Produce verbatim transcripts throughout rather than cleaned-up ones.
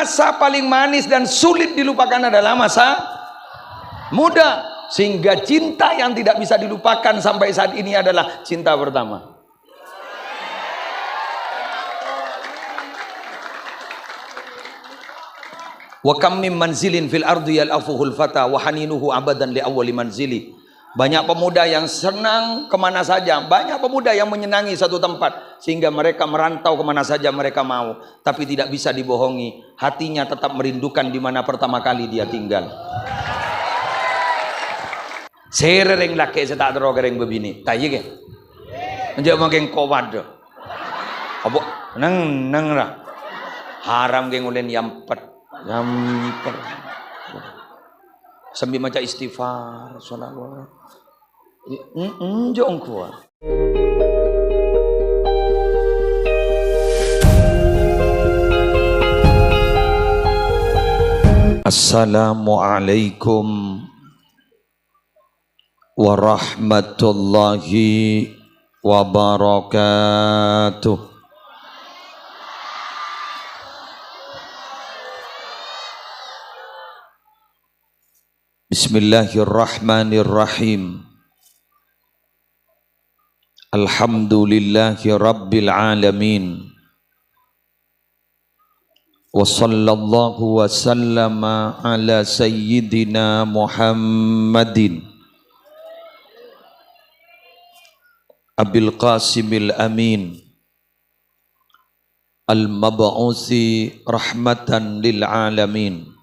Masa paling manis dan sulit dilupakan adalah masa muda, sehingga cinta yang tidak bisa dilupakan sampai saat ini adalah cinta pertama. Wa kam min manzilin fil ardi yal'afuhul fata wa haninuhu abadan li awwali manzili. Banyak pemuda yang senang kemana saja, banyak pemuda yang menyenangi satu tempat, sehingga mereka merantau kemana saja mereka mau. Tapi tidak bisa dibohongi, hatinya tetap merindukan di mana pertama kali dia tinggal. Sèrè rèng lakè' sè ta' terro ka rèng bâbinè'. Ta' iyâ, kè? Enjâ' mangkèn kowat, dâ. Apa? Neng, neng, ra. Haram kè ngolèn yampet. Yampet. Sambi maca istighfar, sholawat. Mm, mm, jhâ' ongghuwâ. Assalamualaikum warahmatullahi wabarakatuh. Bismillahirrahmanirrahim. Alhamdulillahi rabbil alamin. Wa sallallahu wa sallama ala sayyidina Muhammadin Abil Qasimil Amin al-mab'usi rahmatan lil alamin.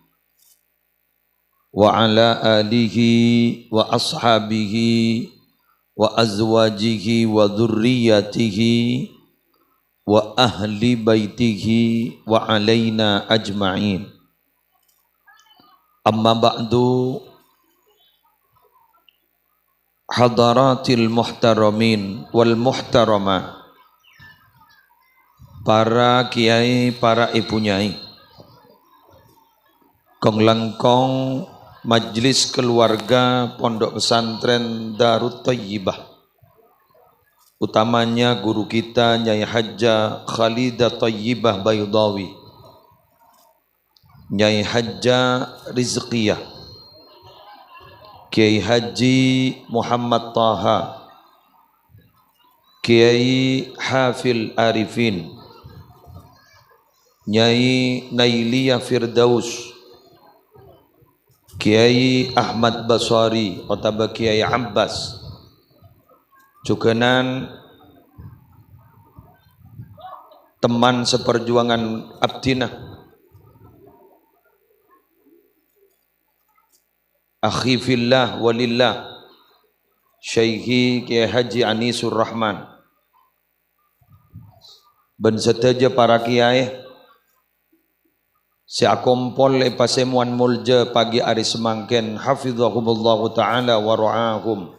Wa ala alihi wa ashabihi wa azwajihi wa dzurriyyatihi wa ahli baitihi wa alaina ajma'in. Amma ba'du, hadaratil muhtaramin wal muhtaramah, para kiai, para ibu nyai, kong-langkong majlis keluarga Pondok Pesantren Darut Thayyibah, utamanya guru kita Nyai Hajjah Khalidah Thayyibah Baidawi, Nyai Hajjah Rizqiyah, Kiai Haji Muhammad Taha, Kiai Hafil Arifin, Nyai Nailiyah Firdaus, Kiai Ahmad Basari otabâ Kiai Abbas, jhughânan teman seperjuangan abdhina, akhi fillah walillah, Syaikhi Kiai Haji Anisur Rahman, bân sadhâjâ para kiai sè akompol è pasemowan molja pagi arè samangkèn, hafizahumullahu ta'ala wa ra'ahum,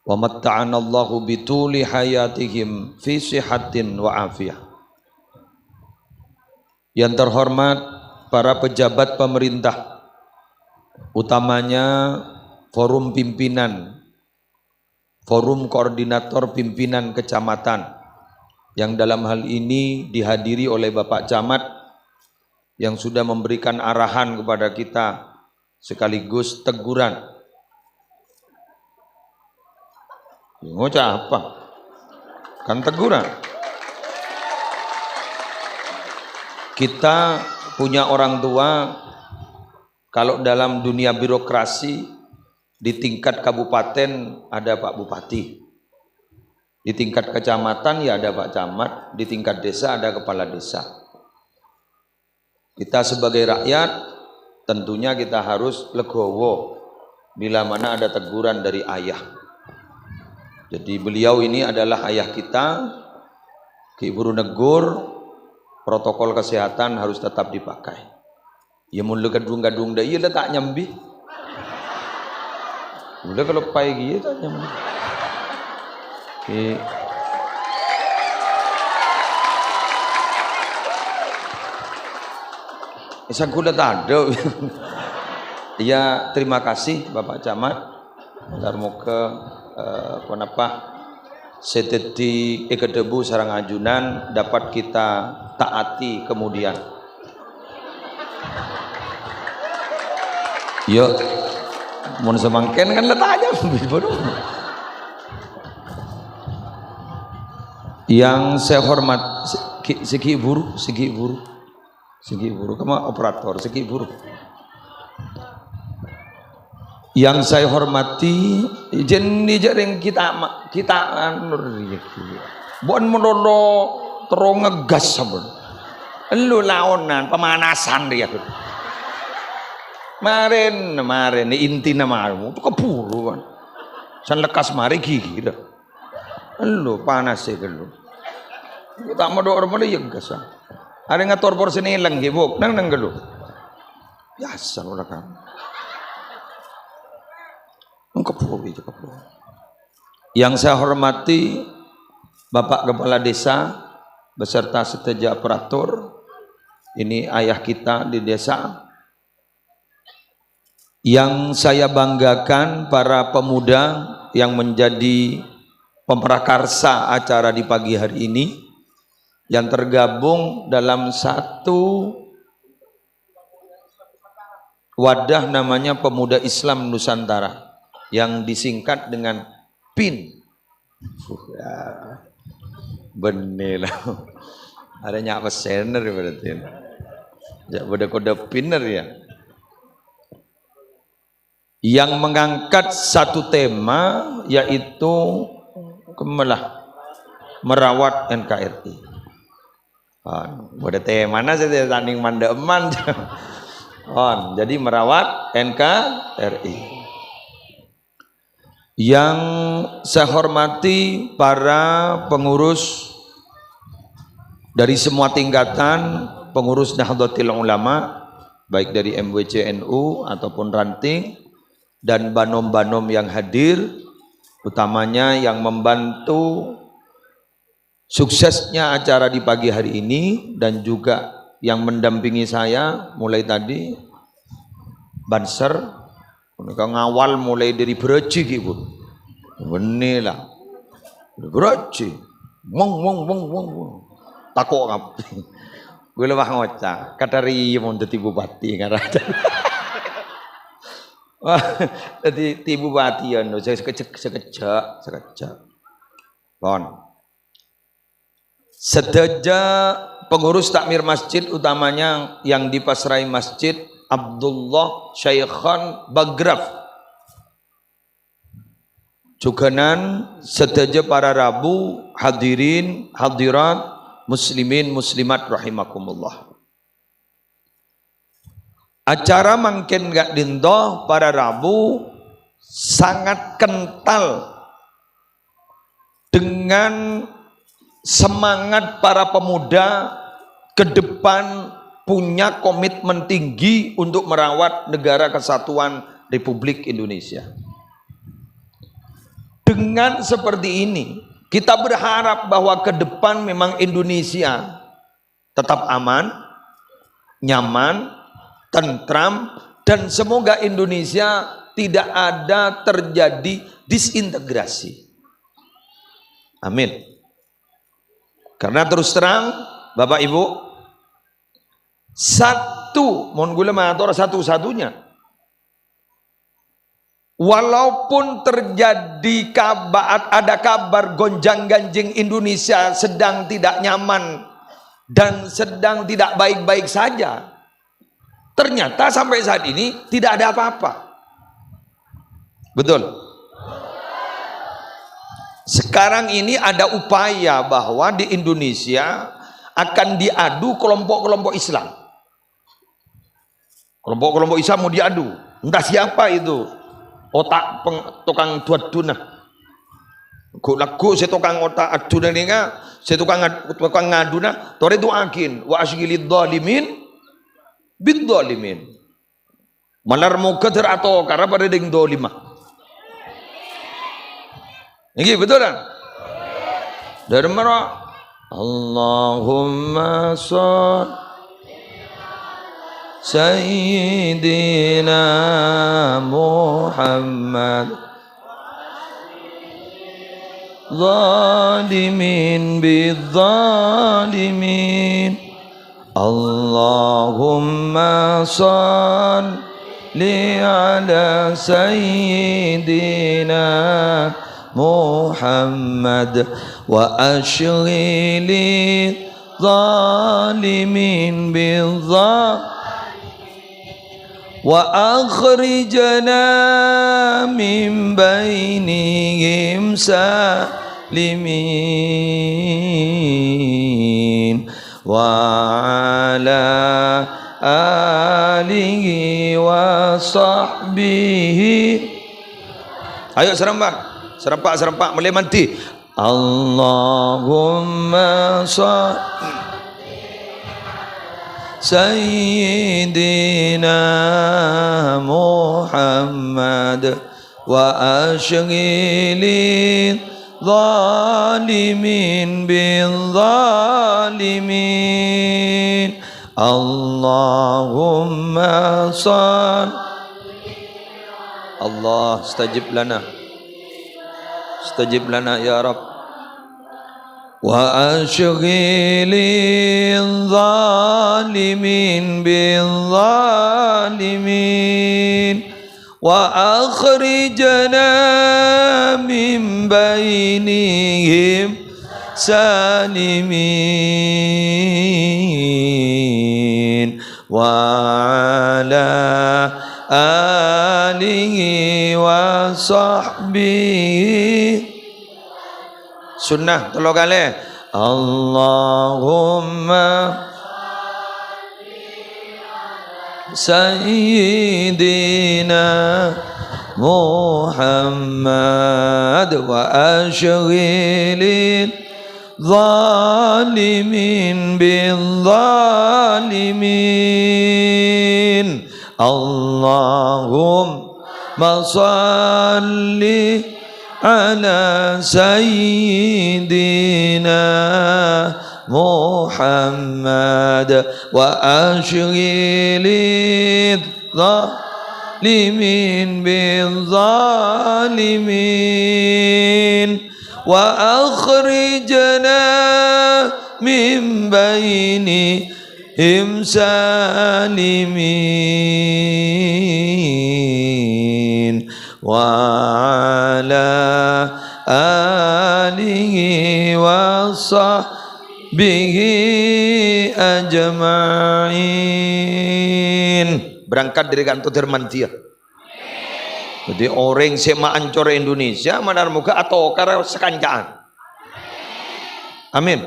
wa matta'anallahu bituli hayatihim fi sihatin wa afiyah. Yang terhormat para pejabat pemerintah, utamanya forum pimpinan, forum koordinator pimpinan kecamatan, yang dalam hal ini dihadiri oleh Bapak Camat yang sudah memberikan arahan kepada kita sekaligus teguran. Ngoca' apa? Kan teguran. Kita punya orang tua, kalau dalam dunia birokrasi, di tingkat kabupaten ada Pak Bupati, di tingkat kecamatan ya ada Pak Camat, di tingkat desa ada kepala desa. Kita sebagai rakyat, tentunya kita harus legowo bila mana ada teguran dari ayah. Jadi beliau ini adalah ayah kita, ghi' buru negur, protokol kesehatan harus tetap dipakai. Ya, mon la kadhung-kadhung dâ' iyâ la ta' nyambi. Mon la kaloppaè kèya ta' nyambi. Ghi-, Sangghu la tadâ'. Ya, terima kasih Bapak Camat. Moghâ, eh, ponapa sè dhâddhi èkadhâbu sareng ajunan dapat kita taati kemudian. Ya, mon samangkèn kan la tanya. Yang saya hormat, sè ghi', sè ghi' buru, sè ghi' buru. Sè ghi' buru, kemma operator, sè ghi' buru. Yang saya hormati, jhâ' nèka jhâ' rèng kita ma-, kita anu rèya. Bân malolo terro ngegas sampun. Ellu laonan, pemanasan rèya. Marèn, marèn, intina marèn. Keburu kan. San lekkas marè ghighir. Ellu, panasè ghâllu. Ta' modho' rèmèlè ya gas, ah. Arè ngator porsèna èlèng, ghi, Bu. Nang, nang ghâllu. Biasa ora kan. Engkep, Bu, itu keburu. Yang saya hormati Bapak Kepala Desa beserta sadhâjâ aparatur, ini ayah kita di desa. Yang saya banggakan, para pemuda yang menjadi pemrakarsa acara di pagi hari ini, yang tergabung dalam satu wadah namanya Pemuda Islam Nusantara, yang disingkat dengan pin. Bânnè la. Arè nya' pèssèna berarti. Ya, bâdâ kode pin ya. Yang mengangkat satu tema, yaitu kemma la, merawat N K R I. Kan, bâdâ temana sè ta' nèng mandhâ'emman. Kan, jadi merawat N K R I. Yang saya hormati para pengurus dari semua tingkatan, pengurus Nahdlatul Ulama, baik dari M W C N U ataupun ranting, dan banom-banom yang hadir, utamanya yang membantu suksesnya acara di pagi hari ini dan juga yang mendampingi saya mulai tadi, Banser, mereka ngawal mulai dari beraji, gitu. Bânnè la. Beraji. Wong, wong, wong, wong, wong. Tako' kap-, gue lebah ngoca', kadhâ' rèya mon dhâddhi bupati, ngarana. Wah, dhâddhi, dhâddhi bupati, ya, no, sekejjhâ', sekejjhâ', sekejjhâ'. Pon. Sadhâjâ pengurus takmir masjid, utamanya yang dipasrahi Masjid Abdullah Syaikhan Bagraf. Jhughânan sadhâjâ para rabu, hadirin, hadirat, muslimin, muslimat rahimakumullah. Acara mangkèn ka'dinto para rabu sangat kental dengan semangat para pemuda ke depan punya komitmen tinggi untuk merawat Negara Kesatuan Republik Indonesia. Dengan seperti ini, kita berharap bahwa ke depan memang Indonesia tetap aman, nyaman, tentram, dan semoga Indonesia tidak ada terjadi disintegrasi. Amin. Karena terus terang, Bapak Ibu, satu, mon ghulâ mator satu-satunya. Walaupun terjadi kaba-, ada kabar gonjang-ganjing Indonesia sedang tidak nyaman dan sedang tidak baik-baik saja, ternyata sampai saat ini tidak ada apa-apa. Betul? Sekarang ini ada upaya bahwa di Indonesia akan diadu kelompok-kelompok Islam. Kelompok-kelompok Islam mau diadu. Entah siapa itu. Otak peng-, tukang duaduna. Ghu-, lagghu' sè tukang otak aduna nèka, sè tukang ad-, tukang ngaduna, torè du'aaghin, "Wa asygilidh dhalimin bidh dhalimin." Malar moghâ dhâr atokara padâ dhing dhalima. Ngghi, betul kan? Dhâr mara, Allahumma shalli Sayyidina Muhammad. Zalimin bizzalimin. Allahumma shalli على سيدنا محمد وأشغل الظالمين بالظالمين وأخرجنا من بينهم سالمين وعلى آله وصحبه. Ayo serempak, serempak, serempak, mulai mandi. اللهم صل سيدنا محمد وأشغل الظالمين بالظالمين. اللهم صل. الله استجب لنا. استجب لنا يا رب. وأشغل الظالمين بالظالمين وأخرجنا من بينهم سالمين وعلى آله وصحبه. Sunnah, tello kalè. اللهم سيدنا محمد وأشغل الظالمين بالظالمين. اللهم صل على سيدنا محمد وأشغل الظالمين بالظالمين وأخرجنا من بينهم سالمين وعلى آله وصحبه أجمعين. Berangkat dari kanto Darmantiya. Jadi, orèng sè maancor Indonesia, manar moghâ atokar sakanca'an. Amin.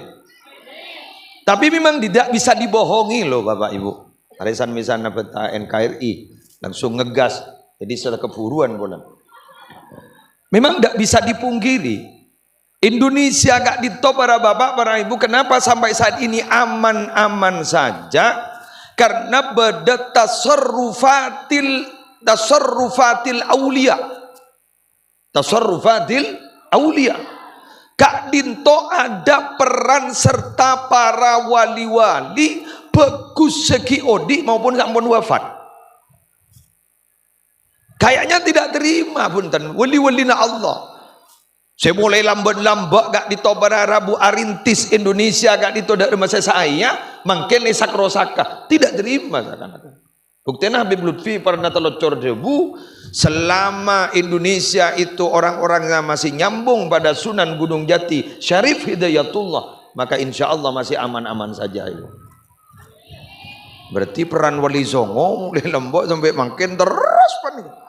Tapi memang tidak bisa dibohongi loh, Bapak Ibu. Arèya san-mèsanna bhânta'an N K R I, langsung ngegas. Jadi, salah keburuan polè. Memang tidak bisa dipungkiri. Indonesia ka'dinto, para bapak, para ibu, kenapa sampai saat ini aman-aman saja? Karena bâdâ tasarrufatil, tasarrufatil aulia. Tasarrufatil aulia. Ka'dinto ada peran serta para wali-wali, bhâghus sè ghi' odi' maupun sampon wafat. Kayaknya tidak terima, bhunten, wali-walina Allah. Sè molaè lambâ'-lambâ' ka'dinto para rabu arintis Indonesia ka'dinto dâ' remma sè saèya, mangkèn èsak-rosaka. Tidak terima, seakan-akan. Buktèna Habib Lutfi pernah telocor dhâbu, selama Indonesia itu orang-orangnya masih nyambung pada Sunan Gunung Jati, Syarif Hidayatullah, maka insya Allah masih aman-aman saja itu. Berarti peran Wali Songo molaè lambâ' sampè' mangkèn terros panèka.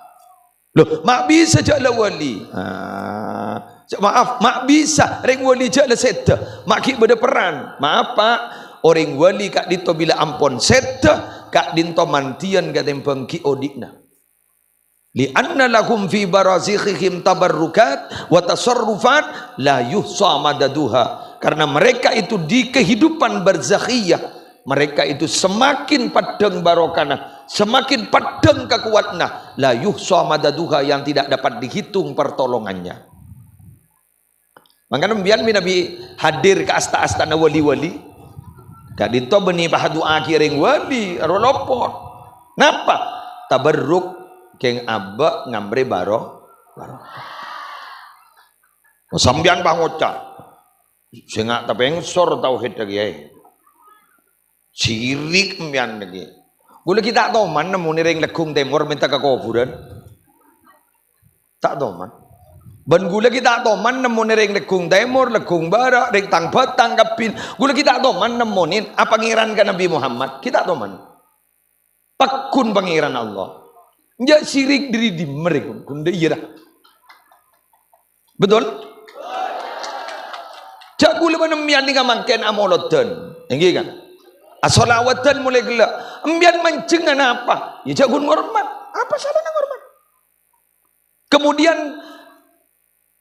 Loh, ma' bisa jâ' la wali. Ah, jâ', maaf, ma' bisa rèng wali jâ' la sèdhâ. Ma' ghi' bâdâ peran. Maaf, Pak, orèng wali ka'dinto bilâ ampon sèdhâ, ka'dinto mandiyân katèmbhâng ghi' odi'na. Li'anna lahum fi barazikhihim tabarrukat wa tasarrufat la yuhsa madaduha. Karena mereka itu di kehidupan barzakhiyah, mereka itu semakin peddhâng barokahna, semakin peddhâng kakowadhânna, la yuhsa madaduha, yang tidak dapat dihitung pertolongannya. Mangkana sampèyan manabi hadir ka asta-astana wali-wali, ka'dinto bânnè pahadu'aaghi rèng wali, aro lopot. Napa? Tabarruk, kèng abâ' ngamrè baro-, barokah. Sampèyan pangoca', "Sènga' tapèngsor tauhidda, Kèyaè." Sirik sampèyan nèkè. Ghulâ ghi' ta' toman nemmonè rèng Leggung Tèmor mènta ka kobhurân. Ta' toman. Bân ghulâ ghi' ta' toman nemmonè rèng Leggung Tèmor, Leggung Bârâ', rèng Tang-Bâtang kabbhi. Ghulâ ghi' ta' toman nemmonè apangèran ka Nabbhi Muhammad. Ghi' ta' toman. Pagghun Pangèran Allah. Enjâ' sirik dâri dimma rèya, ghun, ghun dâ' iyâ, ra. Betul? Jhâ' ghulâ bân empèyan nèka mangkèn amolodhân. Èngghi, kan? Asholawatan molaè ghellâ'. Empèyan manjheng anapa? Yâ, jhâ' ghun ngormat. Apa salana ngormat? Kemudian,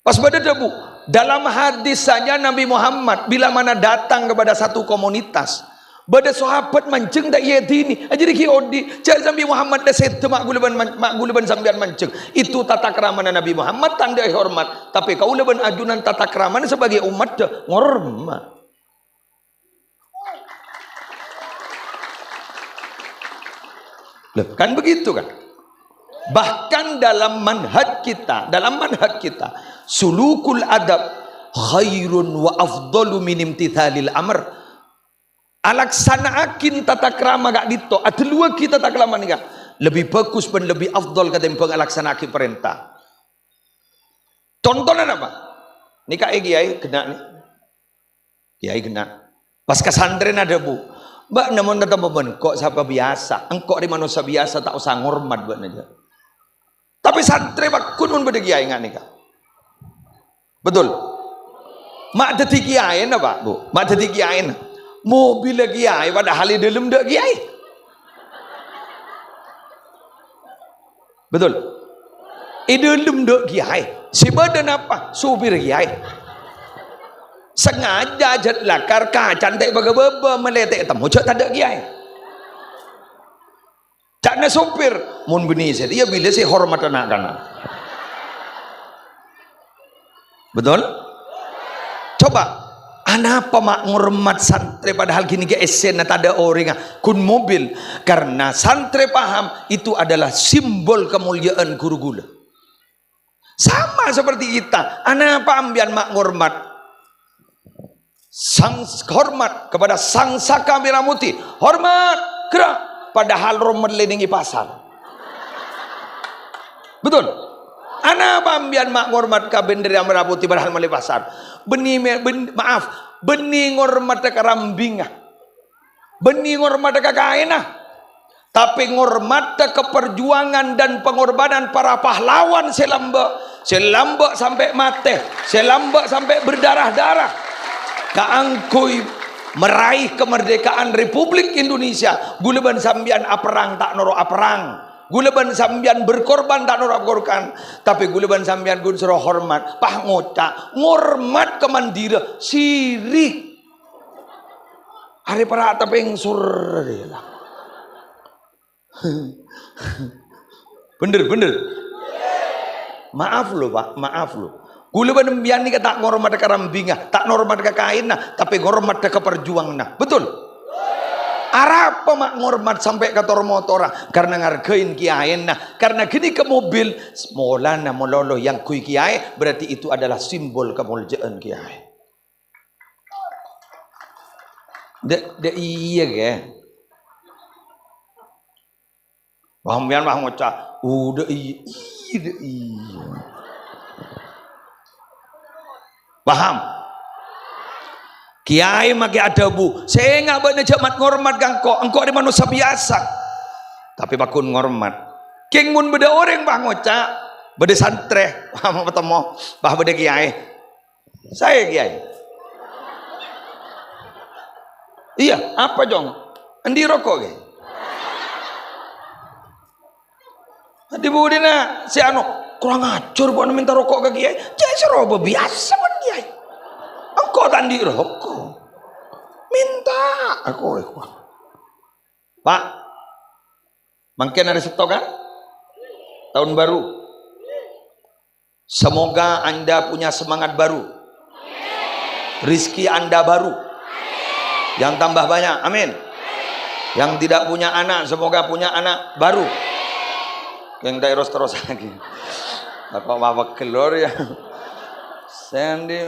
pas bâdâ dhâbu, dalam hadis saja Nabi Muhammad bila mana datang kepada satu komunitas, bâdâ sahabat manjheng ta' èyèdini, ajârèya ghi' odi', jhâ' Nabi Muhammad dâ' sèdhâ ma' ghulâ bân man-, ma' ghulâ bân sampèyan manjheng. Itu tata kramana Nabi Muhammad, tandhâ èhormat. Tapè kaulâ bân ajunan tata kramana sebagai umat dâ' ngormat. Loh, kan begitu kan? Bahkan dalam manhaj kita, dalam manhaj kita, sulukul adab khairun wa afdalu min imtithalil amr. Alaksana'aghi tata krama ka'dinto, adhâlluwaghi tata krama nèka lebbi bhâghus bân lebbi afdal katèmbhâng alaksana'aghi parènta. Contona napa? Nèka è kèyaè ghenna' nè. Kèyaè ghenna'. Pas ka santrèna dhâbu, "Bâ'na mon tatemmo bân engko' sapa biyasa, engko' rè manossa biyasa ta' osa ngormat bâ'na, jâ." Tapè santrè pagghun mon bâdâ kèyaè nga' nèka. Betul? Ma' dhâddhi kèyaèna, Pak, Bu. Ma' dhâddhi kèyaèna. Mobilla kèyaè, padahal è dâlem dâ' kèyaè. Betul? È dâlem dâ' kèyaè. Sè bâdâ napa? Sopir kèyaè. Sengaja jhât lakar kacana ta' èpakabâbâ, malè ta' ètemmo jhâ' tadâ' kèyaè. Ca'na sopir, "Mon bânnè satèya bilâ sè hormat na'-kana'." Betul? Coba, anapa ma' ngormat santrè padahal ghânèka essèna tadâ' orèngnga ghun mobil? Karena santrè paham itu adalah simbol kemuliaan ghuru ghulâ. Sama seperti kita, anapa empèyan ma' ngormat? Sang, hormat kepada sang saka merah putih. Hormat, gerak. Padahal rom mellè nèng è pasar. Betul? Anapa empèyan ma' ngormat ka bendera merah putih padahal mellè pasar? Bânnè me-, bân-, maaf, bânnè ngormat ka rambingnga. Bânnè ngormat ka kaènna. Tapè ngormat ka perjuangan dan pengorbanan para pahlawan sè lambâ', sè lambâ' sampè' matè, sè lambâ' sampè' berdarah-darah kaangghuy meraih kemerdekaan Republik Indonesia. Ghulâ bân sampèyan aperrang ta' noro' aperrang. Ghulâ bân sampèyan berkorban ta' noro' berkorban. Tapè ghulâ bân sampèyan ghun soro hormat. Pas ngoca', ngormat ka mandira, sirik. Arè para' tapèngsor, rè, la. Bhender, bhender. Maaf, lho, Pak, maaf, lho. Ghulâ bân empèyan nèka ta' ngormat ka rambingnga, ta' ngormat ka kaènna, tapè ngormat ka perjuanganna. Betul? Arapa ma' ngormat sampè' ka tor-motorra? Karena ngargain kèyaèna. Karena ghânèka mobil, molana malolo èangghuy kèyaè, berarti itu adalah simbol kemuliaan kèyaè. Dâ', dâ' iyâ, kè. Wah, sampèyan wah ngoca', "Oh, dâ' iyâ, iyâ, dâ' iyâ." Paham? Kèyaè makè adhâbu, "Sènga' bâ'na jhâ' mat-ngormat ka engko', engko' rè manossa biyasa." Tapè pagghun ngormat. Kèng mon bâdâ orèng wah ngoca', bâdâ santrè, wah, ma' patemmo, wah, bâdâ kèyaè. Saè, Kèyaè? Iyâ, apa, Cong? Andi' roko', Kèyaè? Andi' budina sè ano, kurang ajar, bâ'na mènta roko' ka Kèyaè. Jhâ' sè roba biyasa, bân, Kèyaè. Engko' ta' andi' roko'. Mènta aku, aku. Pak, mangkèn arè Sètto, kan? Tahun baru. Semoga Anda punya semangat baru. Rizki Anda baru. Yang tambah banyak. Amin. Yang tidak punya anak, semoga punya anak baru. Yang tak terus-terus lagi. Apa-apa kelor ya. Sandy.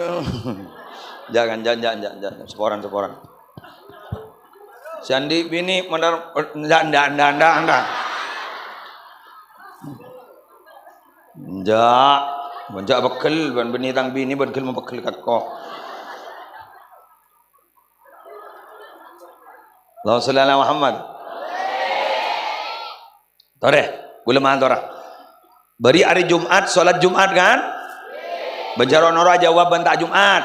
Jangan, jangan, jangan, jangan, jangan. Seporan, seporan. Sè andi' binè' mèntar, ndak, ndak, ndak, ndak, ndak. Ndak. Ndak pegghel, bân binè tang binè, bân ghellem pegghel ka engko'. Allahumma shalli ala Muhammad. Torè, kaulâ mator. Bâri' arè Jum'at, sholat Jum'at, kan? Bân jhâ' ro'-noro' ajâwâb bân ta' Jum'at.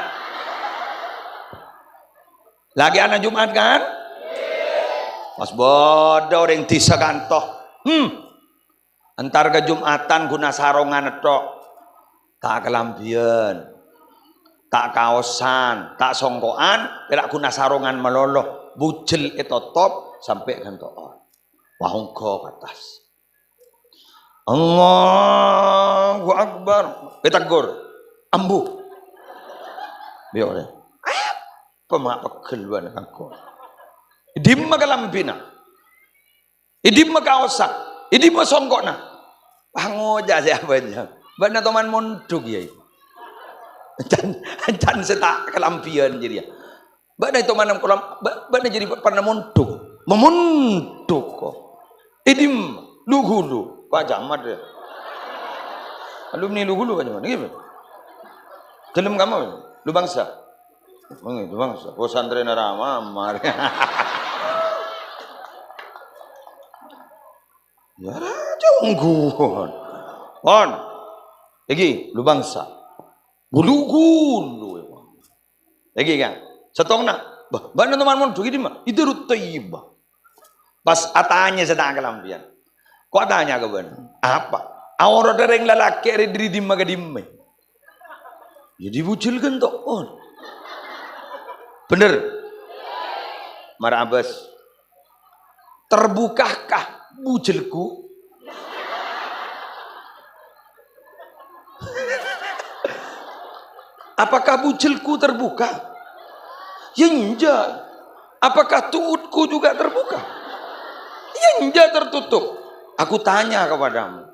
Lakè'anna Jum'at, kan? Pas bâdâ orèng dhisa kanto. Hmm. Entar ka Jum'atan ghun asarongan tok. Ta' kalambhiyân. Ta' kaosan, ta' songko'an, pèra' ghun asarongan malolo. Bujel ètotop sampè' ghânto'on. Wah, ongghâ ka attas. "Allahu Akbar." Èteggor. "Ambu." Bi' orèng. "Apa ma' pegghel bâ'na kangko? È dimma kalambhina? È dimma kaossa? È dimma songko'na?" Wah, ngoca' sè abânnya'an. "Bâ'na toman mondhuk, yâ." Can, can sè ta' kalambhiyân jârèya. Bâ'na ètoman kolam, bâ-, bâ'na jârèya pernah mondhuk. Mamondhuk ko. È dimma? Lu-ghulu. Pak Camat, yâ. Alumni Lu-ghulu, Pak Camat. Ngghi, Pak. Ghellem ka ma', Lu Bangsa. Mangè, Lu Bangsa. Pesantren Rama, mari. Yâ, rajâ ongghuwân. Pon. Èngghi, Lu Bangsa. Lu-ghulu, yâ, Pak. Èngghi, kan? Sèttongnga, "Bâh, bâ'na toman mondhuk è dimma?" "È Darut Thayyibah." Pas atanya sè ta' kalambhiyân. Ko' atanya ka bâ'na, "Apa? Aoratta rèng lalakè' rè dâri dimma ka dimma?" "Yâ, dâri bujel ghânto'on." Bhender? Mara abâs. "Terbukakah bujelku?" Apakah bujelku terbuka? Ya enggak. Apakah tuutku juga terbuka? Ya enggak, tertutup. Aku tanya kepadamu,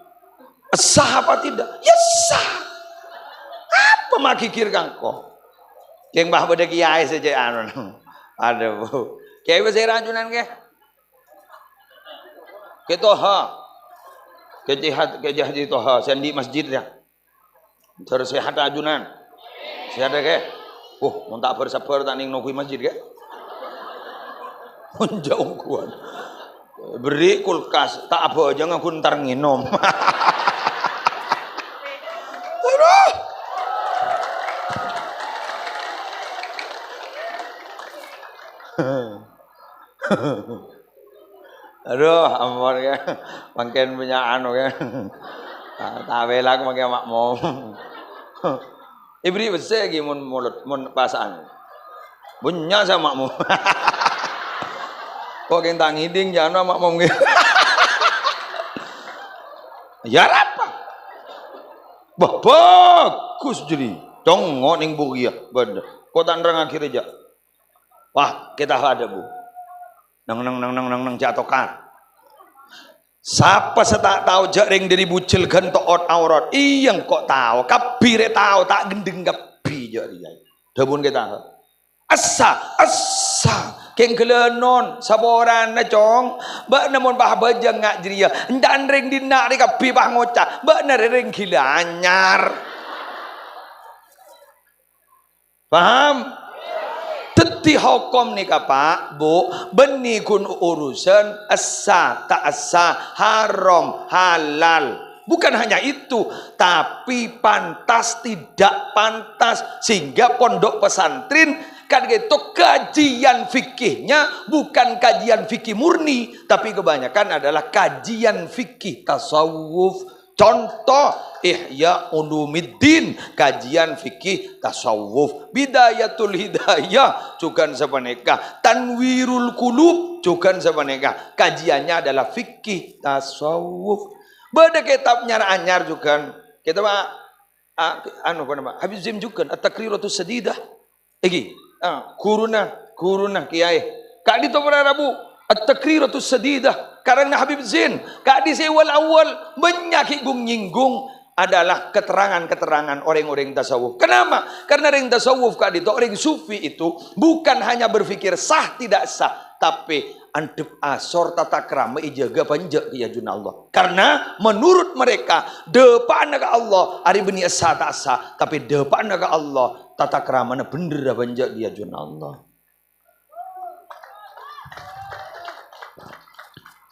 sah apa tidak? Ya sah. Apa magigir kangko? Keng bah bâdâ kiyaè sè cè' anu. Aduh, Bu. Kiyaè bâsè rajunan, Kè? Kè Toha. Kè Jihad, Kè Jihad Toha, sè andi' masjid, yâ. Jhâr sehat ajunan. Sehat, yâ, Kè? Uh, mon ta' bhâr-sabbhâr ta' neng noghuwi masjid, Kè? Mon jhâ' ongghuwân. Bherri' kulkas, ta' abhâjâng, ghun entar ngènom. Aduh. Aduh, ampon, Kè. Mangkèn bânnya' anu, Kè. Ta', ta' bela aku mangkèn makmum. Èbherri' pèssè ghi mon molod, mon pasa'an. Bânnya' sè makmum. Kok kèng ta' ngèdhing, jhâ' anu makmum, Kè. Yâ, arapa? Wah, bhâghus jârèya. Congngo' neng bukiyâ. Bhender. Kok ta' nerrangngaghi rèya, jhâ'? Wah, kita ada, Bu. Neng, neng, neng, neng, neng, neng, jhâ' tokar. Sapa sè ta' tao jhâ' rèng dâri bujel ghânto ot-aorat? Iyâ, engko' tao. Kabbhi rè tao, ta' ghendheng kabbhi jhâ' rèya. Dhâbuna kita. Essa, essa. Kèng ghâlânon, saporana, Cong. Bâ'na mon pas abhâjâng nga' jârèya. Èncan rèng dinna' rè kabbhi pas ngoca', "Bâ'na rè rèng ghilâ anyar." Paham? Dhâddhi hokom nèka, Pak, Bu, bânnè ghun urusan essa, ta' essa, haram, halal. Bukan hanya itu, tapi pantas, tidak pantas. Sehingga pondok pesantren kan gitu, kajian fikihnya bukan kajian fikih murni, tapi kebanyakan adalah kajian fikih tasawuf. Conto, Ihya Ulumiddin, kajian fikih tasawuf. Bidayatul Hidayah, jhughân sapanèka. Tanwirul Qulub, jhughân sapanèka. Kajiannya adalah fikih tasawuf. Bâdâ kètab anyar-anyar jhughân. Kètab, a-, a-, anu, apa nama? Habib Zain jhughân, At-Taqriratus Sadidah. Èngghi, ah, ghuruna, ghuruna, kiyaè. Ka'dinto para rabu, At-Taqriratus Sadidah, karangna Habib Zain. Ka'dinto sè awal-awal, bânnya' ghi' ghun-nyèngghung adalah keterangan-keterangan orèng-orèng tasawuf. Kenapa? Karena orèng tasawuf ka'dinto, orèng sufi itu bukan hanya berpikir sah tidak sah, Tapè andhâp asor tata krama èjâgâ bânjâ' è ajunanna Allah. Karena menurut mereka, dâpa'na ka Allah arè bânnè essa ta' essa, tapè dâpa'na ka Allah tata kramana bhender abânjâ' è ajunanna Allah.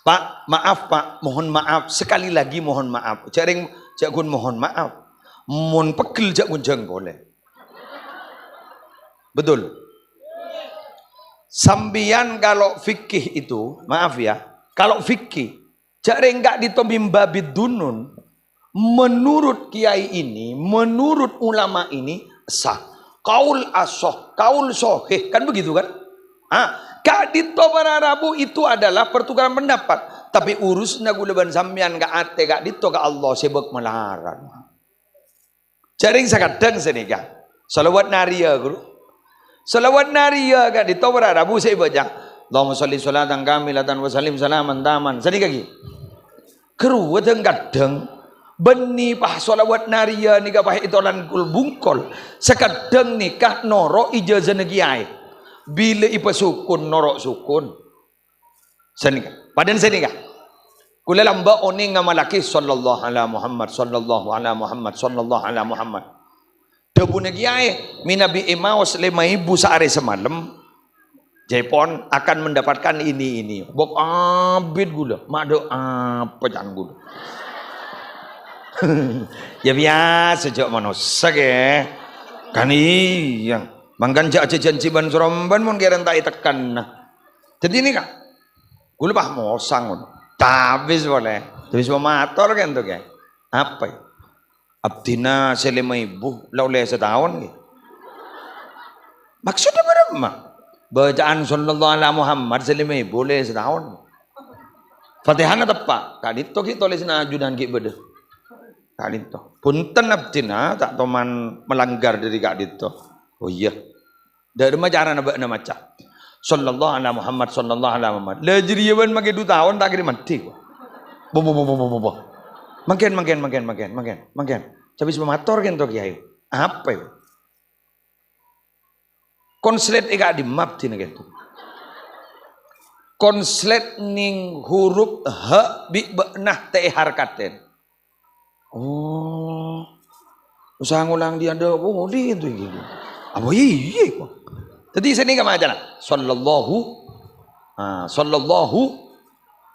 Pak, maaf, Pak, mohon maaf, sekali lagi mohon maaf. Jhâ' rèng, jhâ' ghun mohon maaf. Mon pegghel jhâ' ghun jhâng polè. Betul? Sampèyan kalau fikih itu, maaf ya, kalau fikih, jhâ' rèng ka'dinto min babid dunun, menurut kiai ini, menurut ulama ini, sah. Kaul asoh, kaul sohih, kan begitu kan? Ah, ka'dinto para rabu itu adalah pertukaran pendapat. Tapè urusanna ghulâ bân sampèyan ka atè ka'dinto ka Allah sè bâk malarat. Jhâ' rèng sakadhâng sanèka. Shalawat nariyah, Guru. Shalawat nariyah ka'dinto para rabu sè èbâca. Allahumma shalli shalatan kamilatan wa sallim salaman taman. Sanèka ghi. Ghâruwa dhâng-kadhâng bânnè pas shalawat nariyah nèka pas ètolan kol-bungkol. Sakadhâng nèka noro' ijazana kiyaè. Bilâ èpasokon noro' sokon. Sanèka. Padâna sanèka. Kaulâ lambâ' onèng ngamallaghi, "Shallallahu ala Muhammad, shallallahu ala Muhammad, shallallahu ala Muhammad." Dhâbuna kiyaè, mènabi èmaos lèma èbu saarè samalem, jhâ' pon akan mendapatkan ini, ini. Bâk abit ghulâ, ma' dâ' apa can ghulâ. Ya biyasa jhâ' manossa kè. Kan iyâ. Mangkana jhâ' ajhâjhân jhâjhân bân-sorombân mon kèra ta' ètekkenna. Dhâddhi nèka, ghulâ pas mosang ngono. Cabis polè. Cabis pamator kan to, Kè? Apa? Abdhina sè lèma èbu la ollè sataon, Kè. Maksudnya bârâmma? Bacaan Shallallahu ala Muhammad sè lèma èbu ollè sataon. Fatihana teppa'. Ka'dinto ghi' tolèsanna ajunan ghi' bâdâ. Ka'dinto. Bhunten abdhina ta' toman melanggar dâri ka'dinto. Oh iyâ. Dâ' remma carana bâ'na maca? Shallallahu ala Muhammad, shallallahu ala Muhammad. La jârèya bân makè du taon ta' kèra mandhi, kok. Bo, bo, bo, bo, bo, bo, bo. Mangkèn, mangkèn, mangkèn, mangkèn, mangkèn, mangkèn. Cabis pamator kènto, Kèyaè. Apa itu? Konslet è ka'dimma abdhina kènto? Konslet nèng huruf ha bi' bâ'na tè harkaten. Oh. Usaha ngolang dia ada, oh, boleh itu, gitu. Apa iya, iya, kok. Jadi sini ka macana. Sallallahu, ah, sallallahu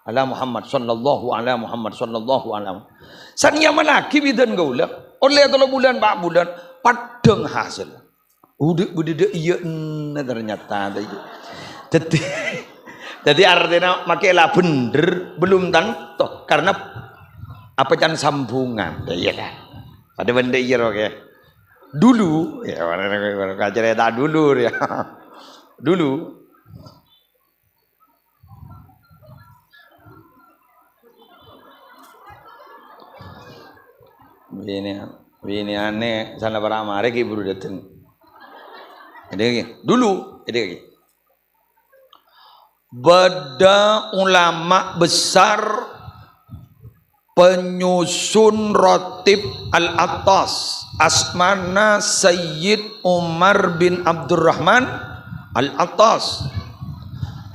ala Muhammad, sallallahu ala Muhammad, sallallahu ala Muhammad. Sanyaman lagi bidan kaula. Oleh tolong bulan, empat bulan, padang hasil. Udah, udah, udah, iya, ene ternyata. Jadi, jadi artinya makai lah bener, belum tentu. Karena apa can sambungan? Iya kan? Pada benda iya, oke. Dulu, ya, mana, mana, mana, cerita dulu, ya. Dulu. Bini, bini ane, sana para mare ki buru dateng. Ini lagi. Dulu, ini lagi. Bâdâ ulama besar penyusun Ratib Al-Attas, asmana Sayyid Umar bin Abdurrahman Al-Attas.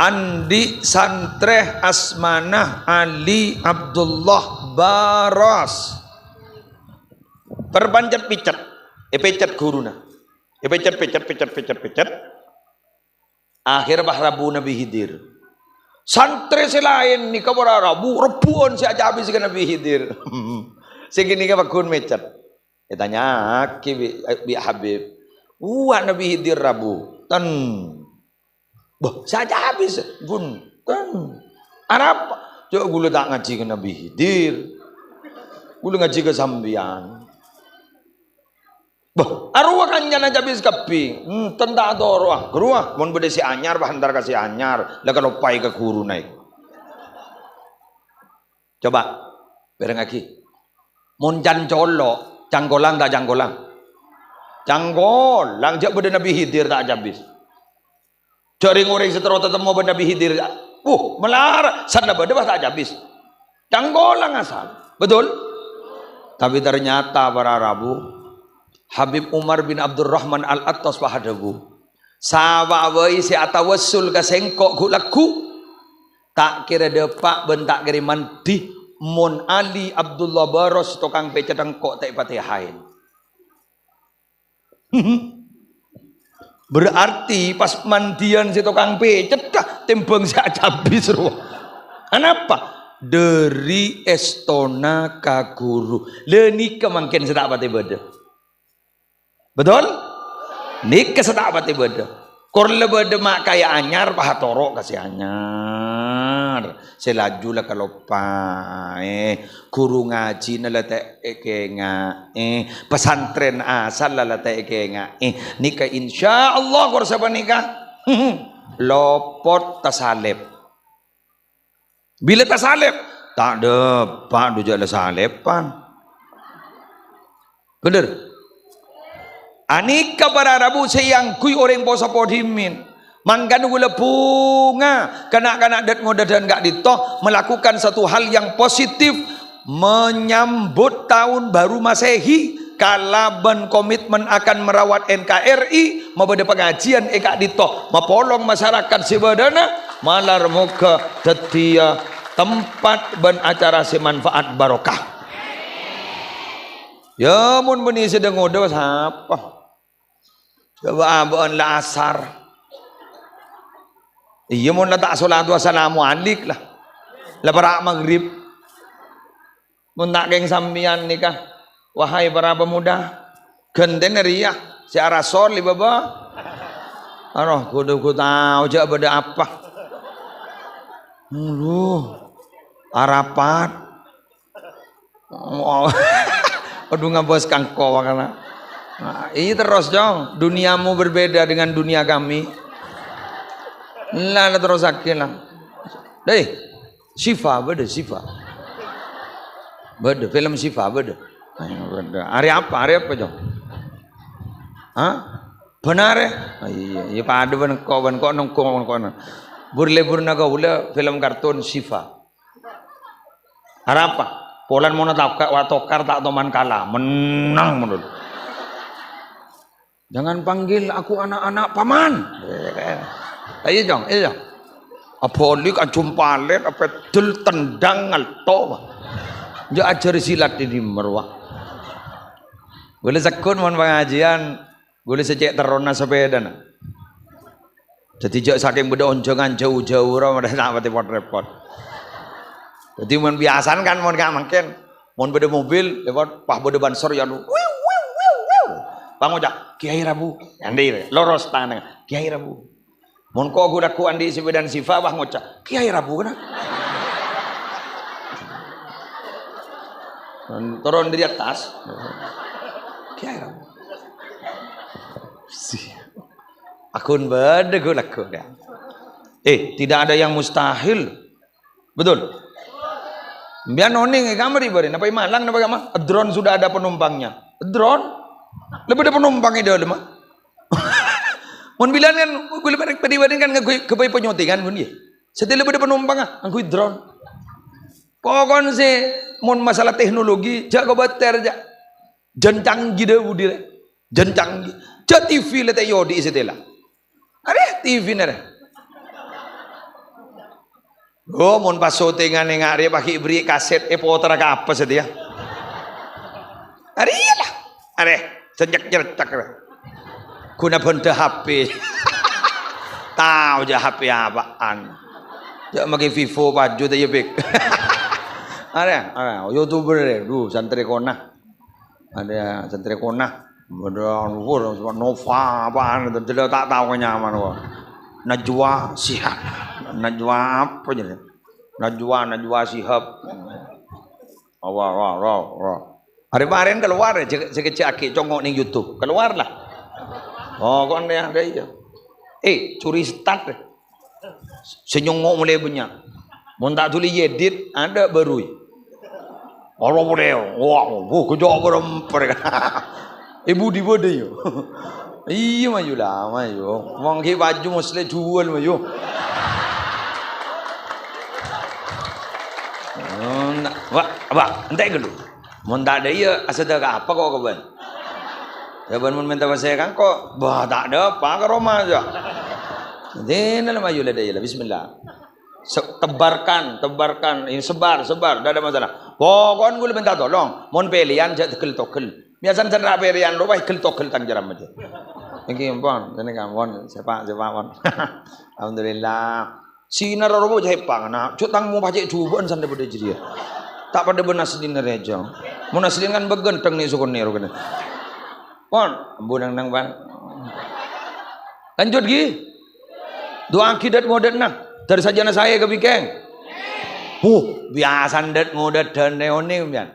Andi' santrè asmana Ali Abdullah Baras. Perpancet picet, epecet ghuruna. Epecet, pecet, pecet, pecet, pecet. Akhir pas rabu Nabi Khidir. Santrè sè laèn nèka para rabu, rebbhu'ân sè acabis ka Nabi Khidir. Sè ghânèka pagghun mècet. Ètanya'aghi bi', bi' Habib. Uwâ' Nabi Khidir rabu. Ten. Bâh, sè acabis. Ghun. Ten. Arapa? Cok, ghulâ ta' ngajhi ka Nabi Khidir. Ghulâ ngajhi ka sampèyan. Bâh, arowa kancana cabis kabbhi. Enten ta' atoro'a. Ghâruwa, mon bâdâ sè anyar, bâh, entar ka sè anyar. La kaloppaè ka ghuruna èko. Coba, bârengngaghi. Mon can colo', cangkolang ta' cangkolang? Cangkolang, jhâ' bâdâ Nabi Khidir ta' cabis. Jhâ' rèng-orèng sè terro tatemmo bân Nabi Khidir, uh, malarat, sanna bâdâ bâh ta' cabis. Cangkolang asal. Betul? Tapi ternyata para rabu, Habib Umar bin Abdurrahman Al-Attas pas adhâbu, Sapa'a bhâi sè atawassul ka sèngko' ghu-, lagghu', ta' kèra dâpa' bân ta' kèra mandhi, mon Ali Abdullah Baros tokang pècèt engko' ta' èpatèhaè. Berarti pas mandhiyân sè tokang pècèt, tèmbhâng sè acabis rowa. Anapa? Dhâri èstona ka ghuru. Lha nèka mangkèn sè ta' patè bâdâ. Betul? Nèka sè ta' patè bâdâ. Kor la bâdâ ma' kaè anyar, pas atoro' ka sè anyar. Sè laju la kaloppaè. Ghuru ngajhina la ta' èkènga'è. Pesantren asal la, la ta' èkènga'è. Nèka insyaallah kor sapanèka. Lopot tasalèp. Bilâ tasalèp? Ta' dâpa' dhu jâ' la salèpan. Bhender? Anèka para rabu sè èangghuy orèng poso podimin. Mangkana kaulâ bhunga, kana'-kana' dât-ngodâdhân ka'dinto melakukan satu hal yang positif, menyambut tahun baru Masehi kalabân komitmen akan merawat N K R I, mabâdâ pangajiân è ka'dinto, mapolong masyarakat sè bâdâna, malar moghâ dhâddhiyâ tempat bân acara sè manfaat barokah. Ya, mon bânnè sè dâ-ngodâ, sapa? Coba abâ'na la asar. Iyâ, mon la ta' salatu assalamu alaik la. La para' maghrib. Mon ta' kèng sampèyan nèka, wahai para pemuda, ghântèna rèya sè arasol è bâbâ. Aroh, kodhu ghu tao jâ' bâdâ apa. Aduh, arapat. Aduh, ngabâs kangko makana. Nah, iyâ terros, Cong. Duniamu berbeda dengan dunia kami. La, la terrossaghi la. Deh. Syifa, bâdâ Syifa. Bâdâ, film Syifa, bâdâ. Ayo, bâdâ. Arè apa? Arè apa, Cong? Hah? Bân arè? Ah, iyâ, iyâ, padâ bân engko', bân engko' nongko, bân engko'. Bur-lebbhurrâ kaulâ film kartun Syifa. Arapa? Polana mon tokar, wa tokar ta' toman kala. Mennang mon. Jangan panggil aku anak-anak, Paman. Ayo, Cong, ayo, Cong. Abhâlik, ajumpalèt, apèdel, tendang, ngalto. Jâ' ajhâr silat è dimma rowa. Kaulâ segghun mon pangajiân, kaulâ sè cè' terrona sapèdana. Dhâddhi jâ' sakèng bâdâ onjhângan jâu-jâu rowa, ta' patè pot-rèpot. Dhâddhi mon biyasana kan mon ka' mangkèn, mon bâdâ mobil lèbât, pas bâdâ bansor ya anu, wiu, wiu, wiu, wiu. Pas ngoca', "Kiai Rabu." Andi', loros tanganna, "Kiai Rabu." Mon ko' ghu-lagghu andi' sepèdana Syifa, pas ngoca', "Kiai Rabu kèna." Toron dâri attas. "Kiai Rabu." Si. Aghun bâdâ ghu-lagghu, kan? Eh, tidak ada yang mustahil. Betul? Biar noning, eh, kamar ibarat, napa è Malang, napa kamar? Drone sudah ada penumpangnya. Drone? Lebih ada penumpang di dalam, ah. Mon bilân kan, gue lebih pribadi kan ngangghuy ghâbây penyuntingan, gun, ya. Sè lebih ada penumpang, ah, ngangghuy drone. Pokokna sè, mon masalah teknologi, jâ' kobâtèr, jâ'. Jân canggih dâ' budi, rè. Jân canggih. Jâ' T V la ta' èodi'i satèya la. Arè T V-na, rè. Oh, mon pas syutingan è nga'rè paghi' bherri' kaset, èpotera ka apa satèya? Arè la. Arè, sè nyèk-nyercak, rè. Ghuna bhândhâ H P. Tao jâ' H P apaan. Jâ' makè Vivo paju ta' iyâ, Pik. Arè, arè, YouTuber, rè. Duh, santrè kona. Ada santrè kona. Ada luhur, Nova apaan, itu jelas ta' tao kenyaman, wah. Najwa Shihab. Najwa apa jadi? Najwa, Najwa Shihab. Wah, wah, wah, wah. Hari kemarin keluar ya, cek, cek, cek, cek, congok ning YouTube. Keluar lah. Oh, kok aneh ada iya. Eh, curi start deh. Sè nyongngo' molaè bânnya'. Mon ta' dhuli èedit, adâ' bârui. Olo polè, wah, wuh, gejjhâ' bârâmpa. È budi bâdâ, yâ. Iyâ, mayu la, mayu. Mon ghi' paju moslè juwâl, mayu. Oh, na-, wa', wa', entè' ghâllu. Mon ta' adâ' iyâ, asadâ ka apa ko' ka bân? Sabâ' mon mènta pèssè ka engko', bâh, ta' dâpa' ka roma, jâ. Dina la mayu la dâ' iyâ la, bismillah. Se-, tebarkan, tebarkan, ini sebar, sebar, ndak ada masalah. Pokokna ghulâ mènta tolong, mon pèlèyan jâ' tegel-togel. Biasana sè nèka pèlèyan rowa gel-togel tang jârâmma jâ. Èngghi, ampon, sènèka, ampon, sèpa', sèpa', ampon. Alhamdulillah. Sinarra rowa jâ' èpang, na'. Jâ' tang mopa cè' jhubâ'ân sandhâ bâdâ jârèya. Ta' padâ bân aslina rèya jâ. Mon aslina kan bâghântheng nè' sokona rowa kènè. Pon, embu neng-neng, Pan. Lanjut, ghi. Du'aaghi dât-ngodâdhânna. Dâri sajâna saè ka bikèng. Huh, biasana dât-ngodâdhân rè onèng, sampèyan.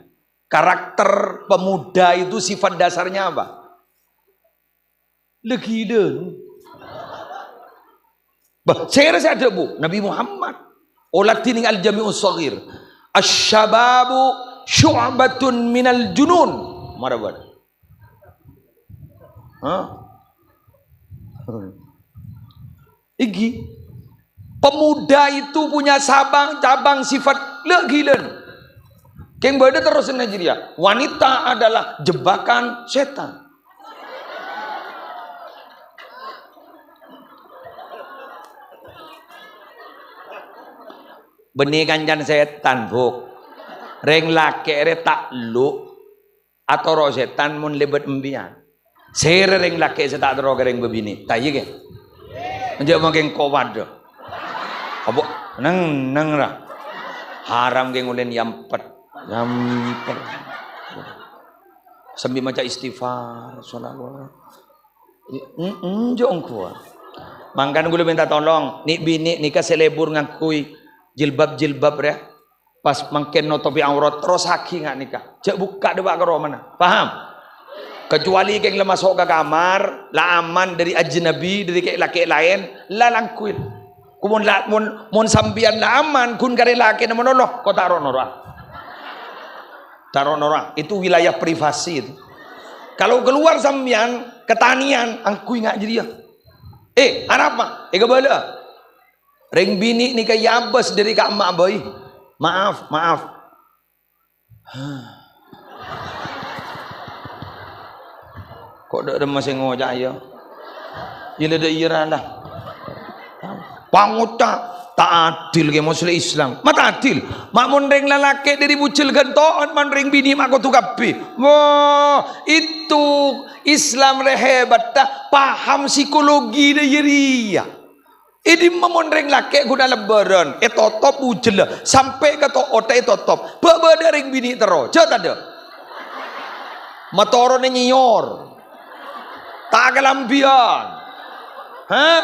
Karakter pemuda itu sifat dasarnya apa? Lè ghilâ. Bâh, sèra sè adhâbu Nabi Muhammad. Ola dinning Al-Jami'us Shaghir. "Asy-syababu syu'batun minal junun." Mara bâdâ. Hah? Èngghi. Pemuda itu punya cabang-cabang sifat lè ghilâ. Kèng bâdâ terros nèka jârèya. Wanita adalah jebakan setan. Bânnè kancana setan, Bu'. Rèng lakè' rè ta' lo'. Atoro' setan mon lèbât empèyan. Sèra rèng lakè' sè ta' atoro' ka rèng bâbinè'? Ta' iyâ, kè? Enjâ' mangkèn kowadda. Abo, neng-neng ra. Haram kè ngolèn yampet. Yampet. Sambi maca istighfar, shalawat. Enjâ' ongghuwâ. Mangkana ghulâ mènta tolong, nè'-binè' nèka sè lebur ngangghuy jilbab-jilbab rè. Pas mangkèn notobhi aurat, terrosaghi nga' nèka. Jâ' bukka' dâpa' ka romana. Paham? Kecuali kèng la maso' ka kamar, la aman dâri ajnabi, dâri kè-, lakè' laèn, la langghuy. Ku mon la-, mon, mon sampèyan la aman, ghun karè lakèna malolo, ko' ta' ro'-noro'a. Ta' ro'-noro'a. Itu wilayah privasi itu. Kalau keluar sampèyan, ke taniyan, angghuy nga' jârèya. Eh, arapa? Eh, kabâlâ'â. Rèng binè' nèka èabâs dâri ka emma' bhâi. Maaf, maaf. Ko' dâ' remma sè ngoca' iyâ? Iyâ la dâ' iyâ ra la. Pangoca' ta' adil kè Muslim Islam. Ma' ta' adil. Ma' mon rèng lalakè' dâri bujel ghânto'an, mon rèng binè' ma' kodhu kabbhi. Wah, itu Islam rè hebat, ta' paham psikologi dâ' iyâ rèya. È dimma mon rèng lakè' ghun alebbhârân, ètotop bujella, sampè' ka to'otta ètotop. Bâ' bâdâ rèng binè' terro, jâ' tadâ'. Matoronè nyèyor. Ta' kalambhiyân. Hah?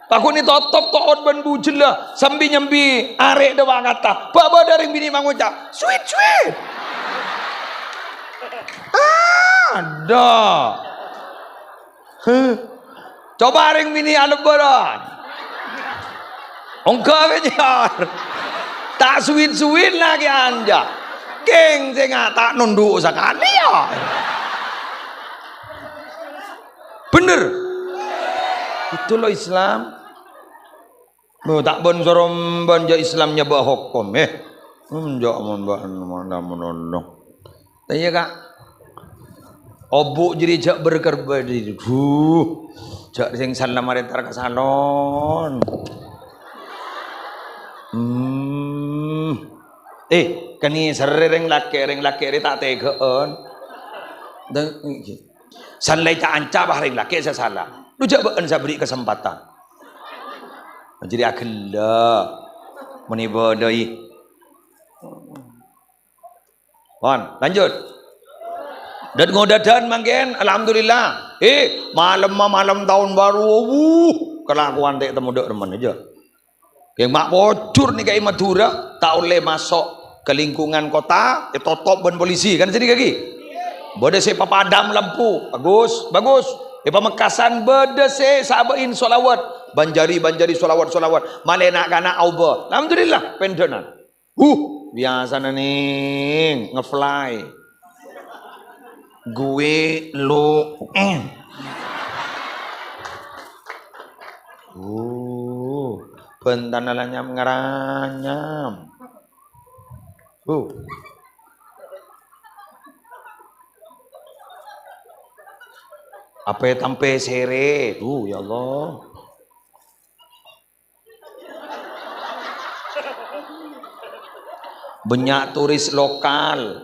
Paghun ètotop to'ot bân bujella, sambi-nyambi arè' dâpa' kata. Bâ' bâdâ rèng binè' mangoca', "Sweet, sweet." Adâ'. Huh? Coba rèng binè' alebbhârân. Ongghâ kè nyèyor. Ta' suwit-suwit la kè anja. Kèng sè nga' ta' nondhu' sakalè, yâ. Bhender. Itu lo Islam. Mo, ta' bân soro bân jâ' Islam nyabâ' hokom, eh. Hmm, jâ' mon bân, mon, mon, mon, mon. Iyâ, Ka'. Obu' jârèya jâ' berkerbadi. Duh. Jâ' sèng sala marè entar ka salon. Hmm. Eh, kènè' serrè rèng lakè', rèng lakè' rè ta' tèghâ'ân. Deng-, San la èca-anca, bâh, rèng lakè' sè sala. Lu jâ' bâ'ân sè aberri' kasempadhân. Jârèya aghellâ'. Mon èbâdâi. Pon, lanjut. Dât-ngodâdhân mangkèn, alhamdulillah. Eh, malemma malem taon baru, wuh, kalakowan ta' ètemmo dâ' remman jâ. Kèng ma' pojhur nèka è Madhurâ, ta' ollè maso' ka lingkungan kota, ètotop bân polisi, kan sèdhâ ghi. Bâdâ sè papadhâm lampu, bagus, bagus. È Pamekasan bâdâ sè sabâ'in sholawat, banjari, banjari sholawat, sholawat. Malè na'-kana' aobâ. Alhamdulillah, pendhânan. Huh, biyasana nèng nge-fly. Gue lo, eh. Uh, bântana la nyam-ngaranyam. Uh. Apè tampè sèrè? Duh, ya Allah. Bânnya' turis lokal.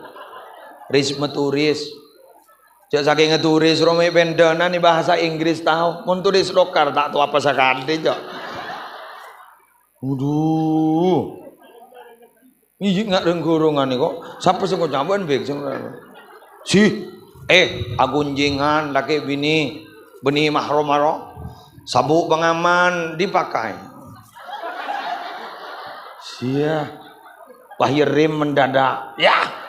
Risma turis. Jhâ' sakèngnga turis ro mè' pèndhânan bhâsa Inggris tao. Mon turis lokal ta' tao apa sakalè, jhâ'. Waduh. Iyâ, nga' rèng-ghurungan nèko. Sapa sè ngoca' bân bèk sè ngoca'? Si, eh, aghunjingan lakè binè, bânnè mahram aro. Sabuk pengaman dipakai. Sia. Wah, iyâ rem mendadak. Yah.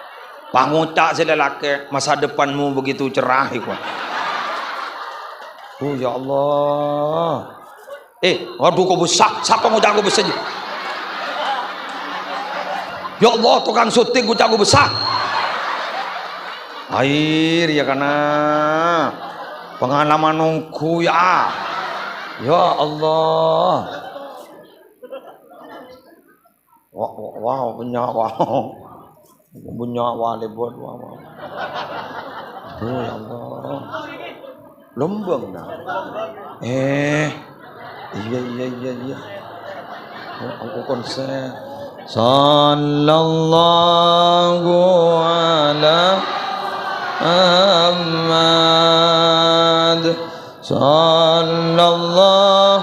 Pangoca' sè lalakè, "Masa depanmu begitu cerah," iku. Oh, ya Allah. Eh, waduh, kok bhâsa? Sapa ngoca' kok bhâsa, ji? Ya Allah, tukang syuting ngoca' kok bhâsa. Air ya kana. Pengalaman nunggu ya. Ya Allah. Wah, wah, wah, punya, wah. Punya, wah, lebot, wah, wah. Aduh, ya Allah. Lembang, nah. Eh. Iya, iya, iya, iya. Oh, aku konsen. Sallallahu ala Muhammad. Sallallahu,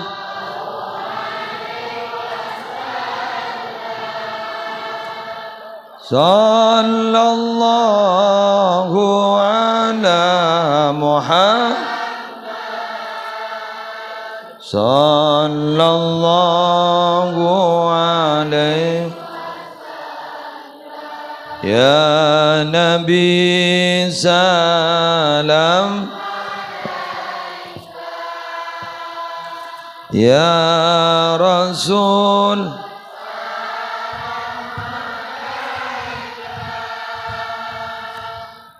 sallallahu ala Muhammad. Sallallahu alaihi. Ya Nabi salam. Ya Rasul.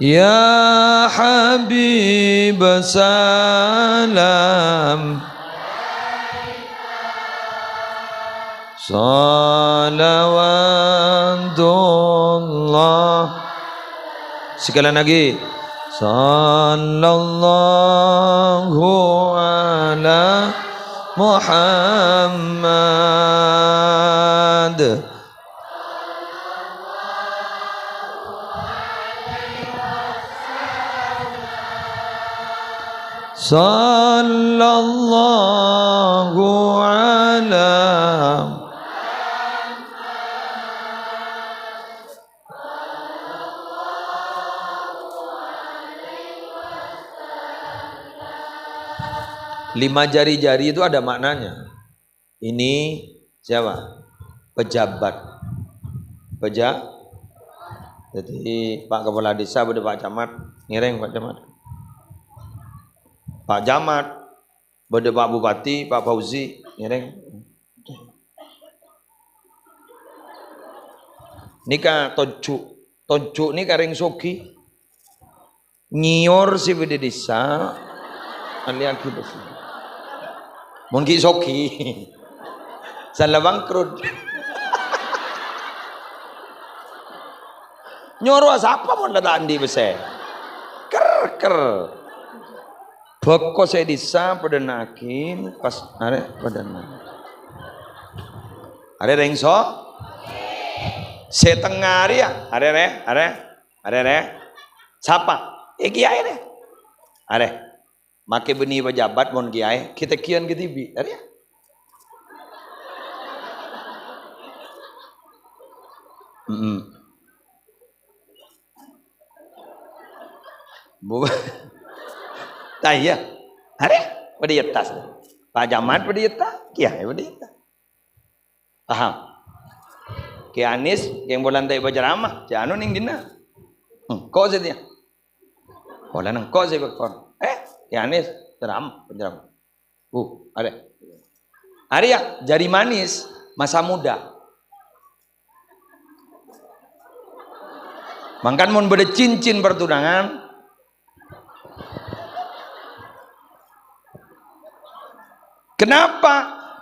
Ya Habib salam. Salawatullah. Sekali lagi. Sallallahu ala Muhammad. Sallallahu ala Lima jari-jari itu ada maknanya. Ini siapa? Pejabat. Peja-, jadi Pak Kepala Desa, bâdâ Pak Camat, ngèrèng Pak Camat. Pak Camat, bâdâ Pak Bupati, Pak Fauzi, ngèrèng. Nèka tonjhu', tonjhu' nèka rèng soghi. Nyèyor sè bâdâ è dhisa, alèyaghi bâsa. Mon ghi' soghi, sala bangkrut. Nyoro sapa mon la ta' andi' bâsa? Ker, ker. Bâko sè è dhisa padâna aghi, pas arè' padâna. Arè' rèng so-, sè tengnga arèya, arè', rè', arè'. Arè', rè'. Sapa? Eh, kiyaè, rè'. Arè'. Make bânnè pejabat mon kiyaè, ghi' tègghiyân kadhibi'. Arèya. Mm-mm. Bu-, ta' iyâ. Arè', padâ è attas. Pak Camat padâ è attas, kiyaè padâ è attas. Paham? Kè Anis, kèng polana ta' èpacaramah, jhâ' anu neng dinna'. Engko' sè tèya. Polana engko' sè èpakon. Eh, Kè Anis, ceramah, penceramah. Uh, arè'. Arèya, jari manis, masa muda. Mangkana mon bâdâ cincin pertunangan, kenapa?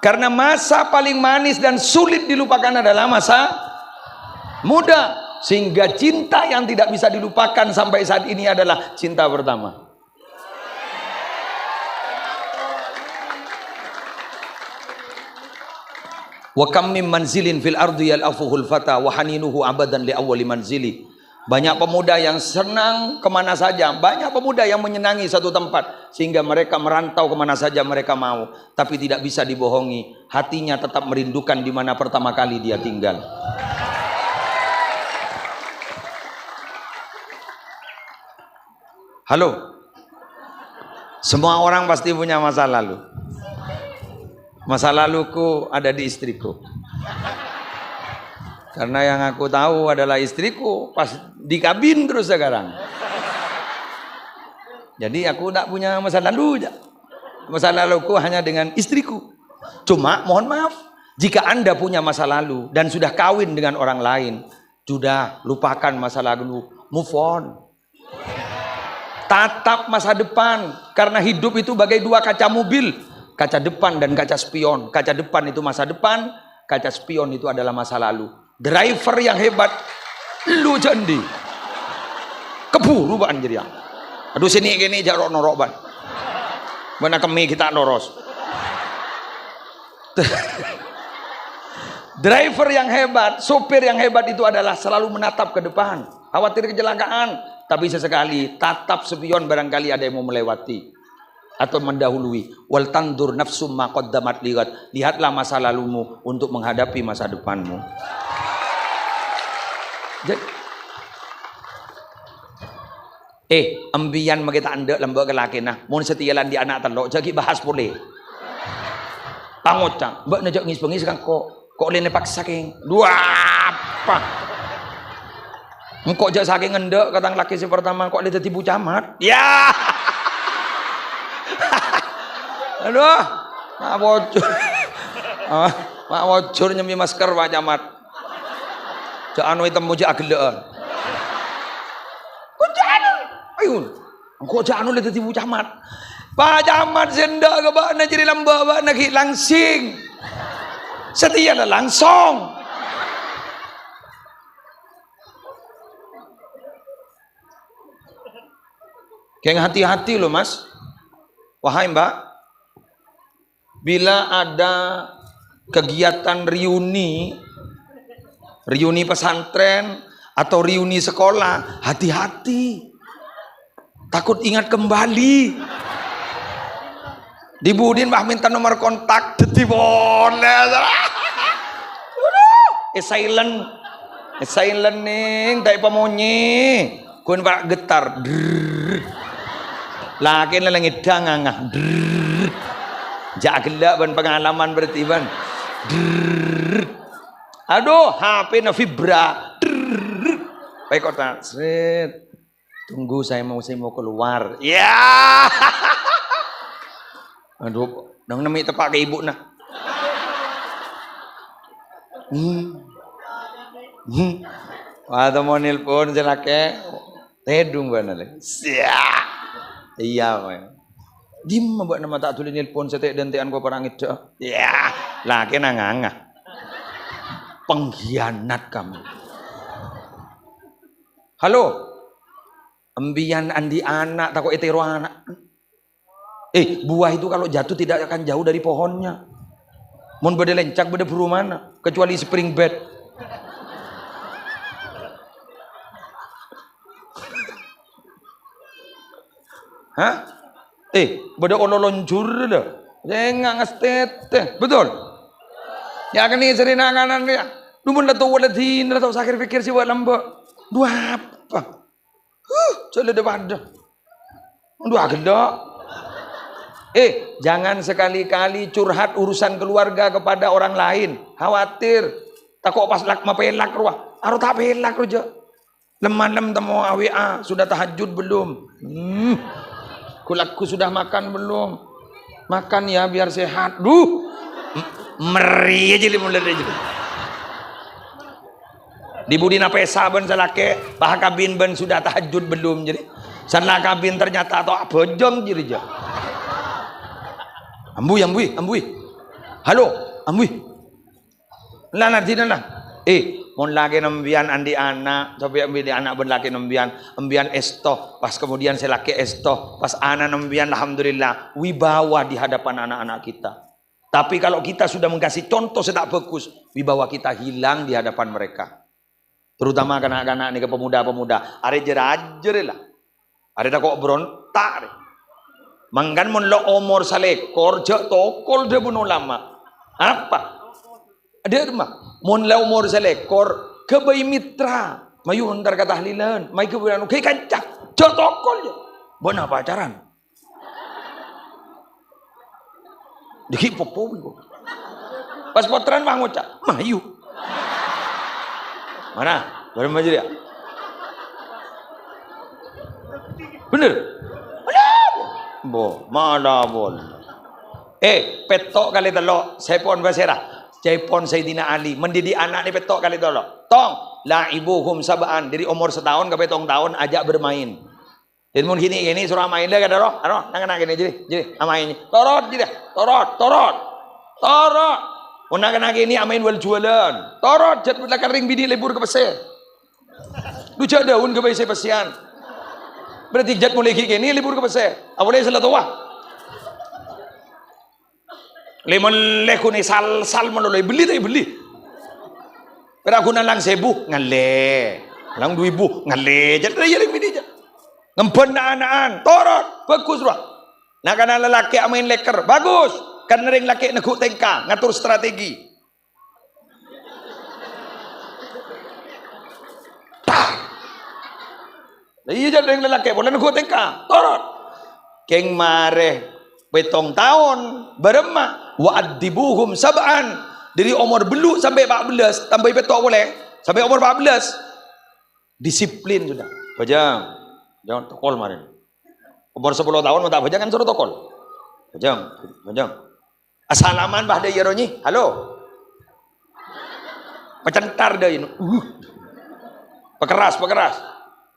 Karena masa paling manis dan sulit dilupakan adalah masa muda. Sehingga cinta yang tidak bisa dilupakan sampai saat ini adalah cinta pertama. Wa kam min manzilin fil ardi yal'afuhul fata wa haninuhu abadan li awwali manzili. Banyak pemuda yang senang kemana saja, banyak pemuda yang menyenangi satu tempat, sehingga mereka merantau kemana saja mereka mau. Tapi tidak bisa dibohongi, hatinya tetap merindukan di mana pertama kali dia tinggal. Halo? Semua orang pasti punya masa lalu. Masa laluku ada di istriku. Karena yang aku tahu adalah istriku, pas dikabin terus sekarang. Jadi aku tidak punya masa lalu, ja. Masa laluku hanya dengan istriku. Cuma mohon maaf, jika Anda punya masa lalu dan sudah kawin dengan orang lain, sudah lupakan masa lalu, move on. Tatap masa depan, karena hidup itu bagai dua kaca mobil, kaca depan dan kaca spion. Kaca depan itu masa depan, kaca spion itu adalah masa lalu. Driver yang hebat, lu jandi. Keburu ba'an jârèya. Aduh, sini kene jâ' ro'-noro' ba'an. Bâ'na kemmi ghi' ta' loros. Driver yang hebat, sopir yang hebat itu adalah selalu menatap ke depan. Khawatir kecelakaan, tapi sesekali tatap spion, barangkali ada yang mau melewati atau mendahului. "Wal tandur nafsum ma qaddamat lighad." Lihatlah masa lalumu untuk menghadapi masa depanmu. Jad-, eh, empiyan mangkè ta' endâ' lambâ' ka lakèna. Mon satèya la andi' ana' tello', jâ' ghi' bahas polè. Pangoca', "Bâ'na jâ' ngis-bengis ka engko'. Ko' lè nèpaksa, kèng." Dhu apa? Engko' jâ' sakèng endâ' ka tang lakè sè pertama, ko' lè dhâddhi Bu Camat. Ya. Aduh, ma' bocor. Ah, ma' bocor nyembi masker, Pak Camat. Jâ' anu ètemmo jâ' aghellâ'ân. Ko' jâ' anu. Ayo. Engko' jâ' anu lè dhâddhi Bu Camat. Pak Camat sè endâ' ka bâ'na jârèya lambâ' bâ'na ghi' langsing. Satèya la langsong. Kèng hati-hati loh, Mas. Wahai Mbak. Bila ada kegiatan reuni, reuni pesantren atau reuni sekolah, hati-hati. Takut ingat kembali. Dibudin, wah, minta nomor kontak, dhâddhi polè. Eh, silent. Eh, silent, Ning, ta' èpamonyi. Ghun, Pak, getar. Drrrr. Lakèna la ngèdhâ nganga. Drrrr. Jâ' ghellâ' bân pengalaman berarti, bân. Drrrr. Aduh, H P-na vibra. Drrrr. Pèkot ta'. Sret. "Tunggu, saya mau, saya mau keluar." Ya. Aduh, nang nemi' teppa' ka ibu'na. Hmm. Hmm. Wah, temo nelpon sè lakè. Tèdung bâ'na, lè. Sia. Iyâ, Pak. "Dimma bâ'na ma' ta' dhuli nelpon sè tè'-dântè'an ko parang èdhâ?" Ya, lakèna nganga. Pengkhianat kamu. Halo. Empiyan andi' ana', tako' ètèro ana'. Eh, buah itu kalau jatuh tidak akan jauh dari pohonnya. Mon bâdâ lèncak, bâdâ buru mana, kecuali spring bed. Hah? Eh, bâdâ olo lonjur lho. Enga' ngastètè. Betul? Ya, kan ini sering nanganan ya. Dumun la towa la dina, la tao sakèr pèkkèr sè wa lambâ'. Dhu apa? Huh, jâ' la dâ-padâ. Aduh, aghellâ'. Eh, jangan sekali-kali curhat urusan keluarga kepada orang lain. Khawatir. Tako' pas lak-, mapèlak rowa. Aro ta' pèlak ro, jâ'. Lem-malem temmo W A, "Sudah tahajud belum?" Hmm. Ku-, lagu, "Sudah makan belum?" "Makan ya, biar sehat." Duh. M-, meri aja li mulai aja li. Dibudina pèsa bân sè lakè, pas kabin bân sudah tahajud belum, jadi. Sè la kabin ternyata to' abhâjâng, jadi, jâ. Ambuy, ambuy, ambuy. Halo, ambuy. La, la, dina, la. Eh, mon lakèna empiyan andi' ana', coba andi' ana' bân lakèna empiyan, empiyan èsto, pas kemudian sè lakè èsto, pas ana'na empiyan, alhamdulillah, wibawa di hadapan anak-anak kita. Tapi kalau kita sudah mengkasih contoh sè ta' bhâghus, wibawa kita hilang di hadapan mereka. Terutama kana'-kana' nèka, pemuda-pemuda. Arè jâ-rajâ rè la. Arè tako' beronta' rè. Mangkana mon la omor salèkor, jhâ' tokol dhâbuna ulama. Apa? Adhâ' remma. Mon la omor salèkor, ghâbây mitra. Mayu entar ka tahlilan. Mayu ghâbây anu, ghâbây kanca. Jhâ' tokol, jhâ'. Bâ'na pacaran. Dâgghi' popo bengko. Pas pottrana mah ngoca', "Mayu." Mana? Bareng aja ya. Bener? Bo, mana bol? Eh, pètto' kalè tello', sèpon pasèra? Sèpon Sayyidina Ali, mendidik ana'na pètto' kalè tello'. Tong, la'ibuhum sab'an, dâri omor sataon ka pèttong taon ajhâk bermain. Dâri mon ghini-ghini soro amaèn lè, kadhâ' roh, roh, nang-nang ghini, jârèya, jârèya, amaèn. Torot, jârèya, torot, torot. Torot. Mon nang-nang ghini amaèn wal-juwalan. Torot, jhât la kerrèng binè lebur ka pèssè. Dhu jhâ' dhâun ka pèssè-pèssèyan. Berarti jhât molaè ghi' ghini lebur ka pèssè. Apolè sè la towa. Lè-mellè ghun èsal-sal malolo, èbelli ta' èbelli? Pèra' ghun lang sèbu, ngallè. Lang du èbu, ngallè. Jhât rèya lè binè jhâ'. Ngembhân na'-ana'an, torot, bhâghus, rowa. Na'-kana' lalakè' amaèn lèker, bhâghus. Karna rèng lakè' neggu' tèngka, ngator strategi. Tah. Lah iyâ, jhâ' rèng lalakè' polè neggu' tèngka. Torot. Kèng marè pèttong taon, bârâmma? "Wa addibuhum sab'an." Dâri omor bellu' sampè' pa' bellâs, tambâi pètto' polè, sampè' omor pa' bellâs. Disiplin sudah. Bhâjâng. Jhâ' tokol marèn. Omor sapolo taon mon ta' bhâjâng kan soro tokol. Bhâjâng, bhâjâng. Asalaman, bah, dâ' iyâ ro nyi. Halo. Pacentar dâ' iyâ. Uh. Pakeras, pakeras.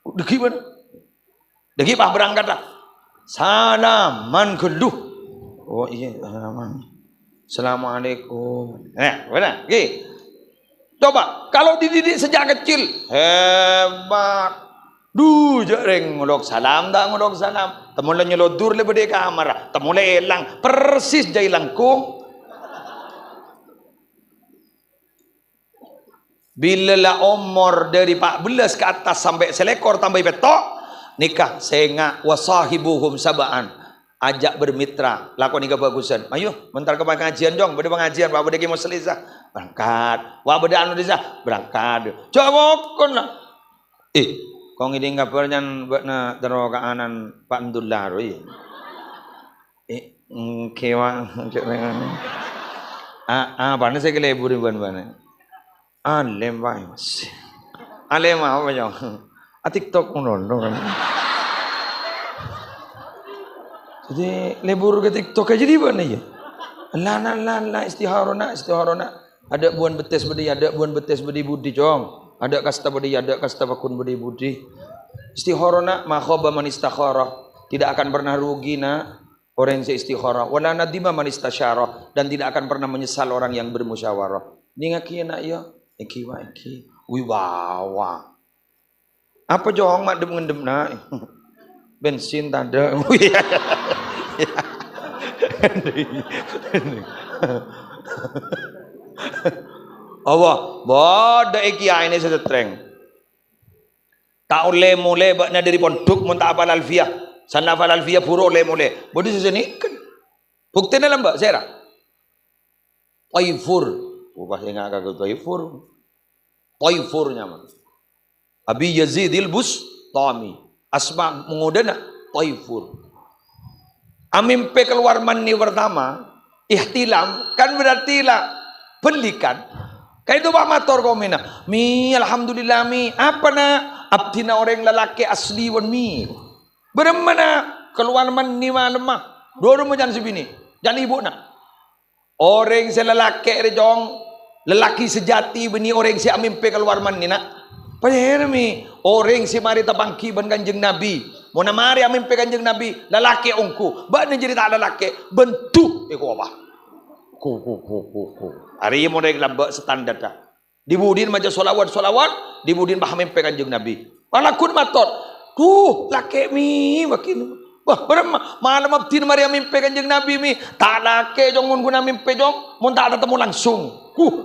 Dâgghi' bân. Dâgghi' pas berangkat, ah. Salaman ghâllu. Oh, iyâ, salaman. Assalamualaikum. Nah, bân, ghi. Coba, kalau dididik sejak kecil, hebat. Dhu, jhâ' rèng ngolok salam, ta' ngolok salam. Temmo la nyelodor lè bâdâ è kamar, temmo la èlang, persis jâ' èlangkong. Bilâ la omor dâri pa' bellâs ka attas sampè' salèkor tambâi pètto', nèka sènga' wa sahibuhum sab'an. Ajak bermitra, lakonè kabhâghusân. Mayu, mentar ka pangajiân, Jong. Bâdâ pangajiân, wa' bâdâ Kè Muslisa. Berangkat. Wa' bâdâ anu Lisa. Berangkat. Jhâ' ngokon la. Eh, ko' ngèdhing kabhâr nyan bâ'na terro ka ana'na Pa' Abdullah rowa, iyâ? Eh, èngghi, Wa'. A, apana sè èkaleburi bân bâ'na? Alèm, Pak, Mas. Alèm apa, Cong? A, TikTok ngono, kan. Jadi, lebur ka TikTok aja di mana, ya? Lana, lana, istikharona, istikharona. Adâ' buwân bettès bâdâ, adâ' buwân bettès bâdâ budi, Cong. Adâ' kasta bâdâ, adâ' kasta pagghun bâdâ budi. Istikharona, ma khaba man istakhara. Tidak akan pernah rugi, Nak. Orèng sè istikharah, "Wala nadima man istasyarah," dan tidak akan pernah menyesal orang yang bermusyawarah. Nèngaghi, Nak, ya. Èngghi, Wa', èngghi. Wibawa. Apa, Cong, madhep-ngendhep, Nak? Bensin tadâ'. Apa? Bâdâ è kiyaèna sè setreng. Ta' ollè molè bâ'na dâri pondhuk mon ta' apal Alfiyah. San apal Alfiyah buru ollè molè. Bâdâ sè sanèka. Buktèna lambâ', sèra? Taifur. Oh, pas enga' ka Taifur. Taifur nyamana. Abi Yazidil Bustami. Asma' ngodâna Taifur. Amèmpè kalowar mani pertama, ihtilam, kan berarti la bâlikan. Ka'dinto pas mator ka ommèna, "Mi, alhamdulillah, Mi. Apa, Na'? Abdhina orèng lalakè' asli bân Mi." "Bârâmma, Na'?" "Kalowar mani malemma." "Bârâmma can sè binè'?" "Can ibu'na." Orèng sè lalakè' rè, Cong, lalakè sejati bânnè orèng sè amèmpè kalowar mani, Na'. Pajhârâmè, orèng sè marè tapangghi bân Kanjeng Nabi. Monna marè amèmpè Kanjeng Nabi, lalakè' ongghu. Bâ'na jârèya ta' lalakè', bendhu èkowa. Ku, ku, ku, ku, ku. Arèya mon orèng lambâ' standarra. Di-budina maca sholawat-sholawat, di-budina pas amèmpè Kanjeng Nabi. Malagun mator, "Dhu, lakè' Mi, bâghi." Wah, bârâmma? Malem abdhina marè amèmpè Kanjeng Nabi, Mi. Ta' lakè, Cong, mon ghun amèmpè, Cong. Mon ta' tatemmo langsung. Huh.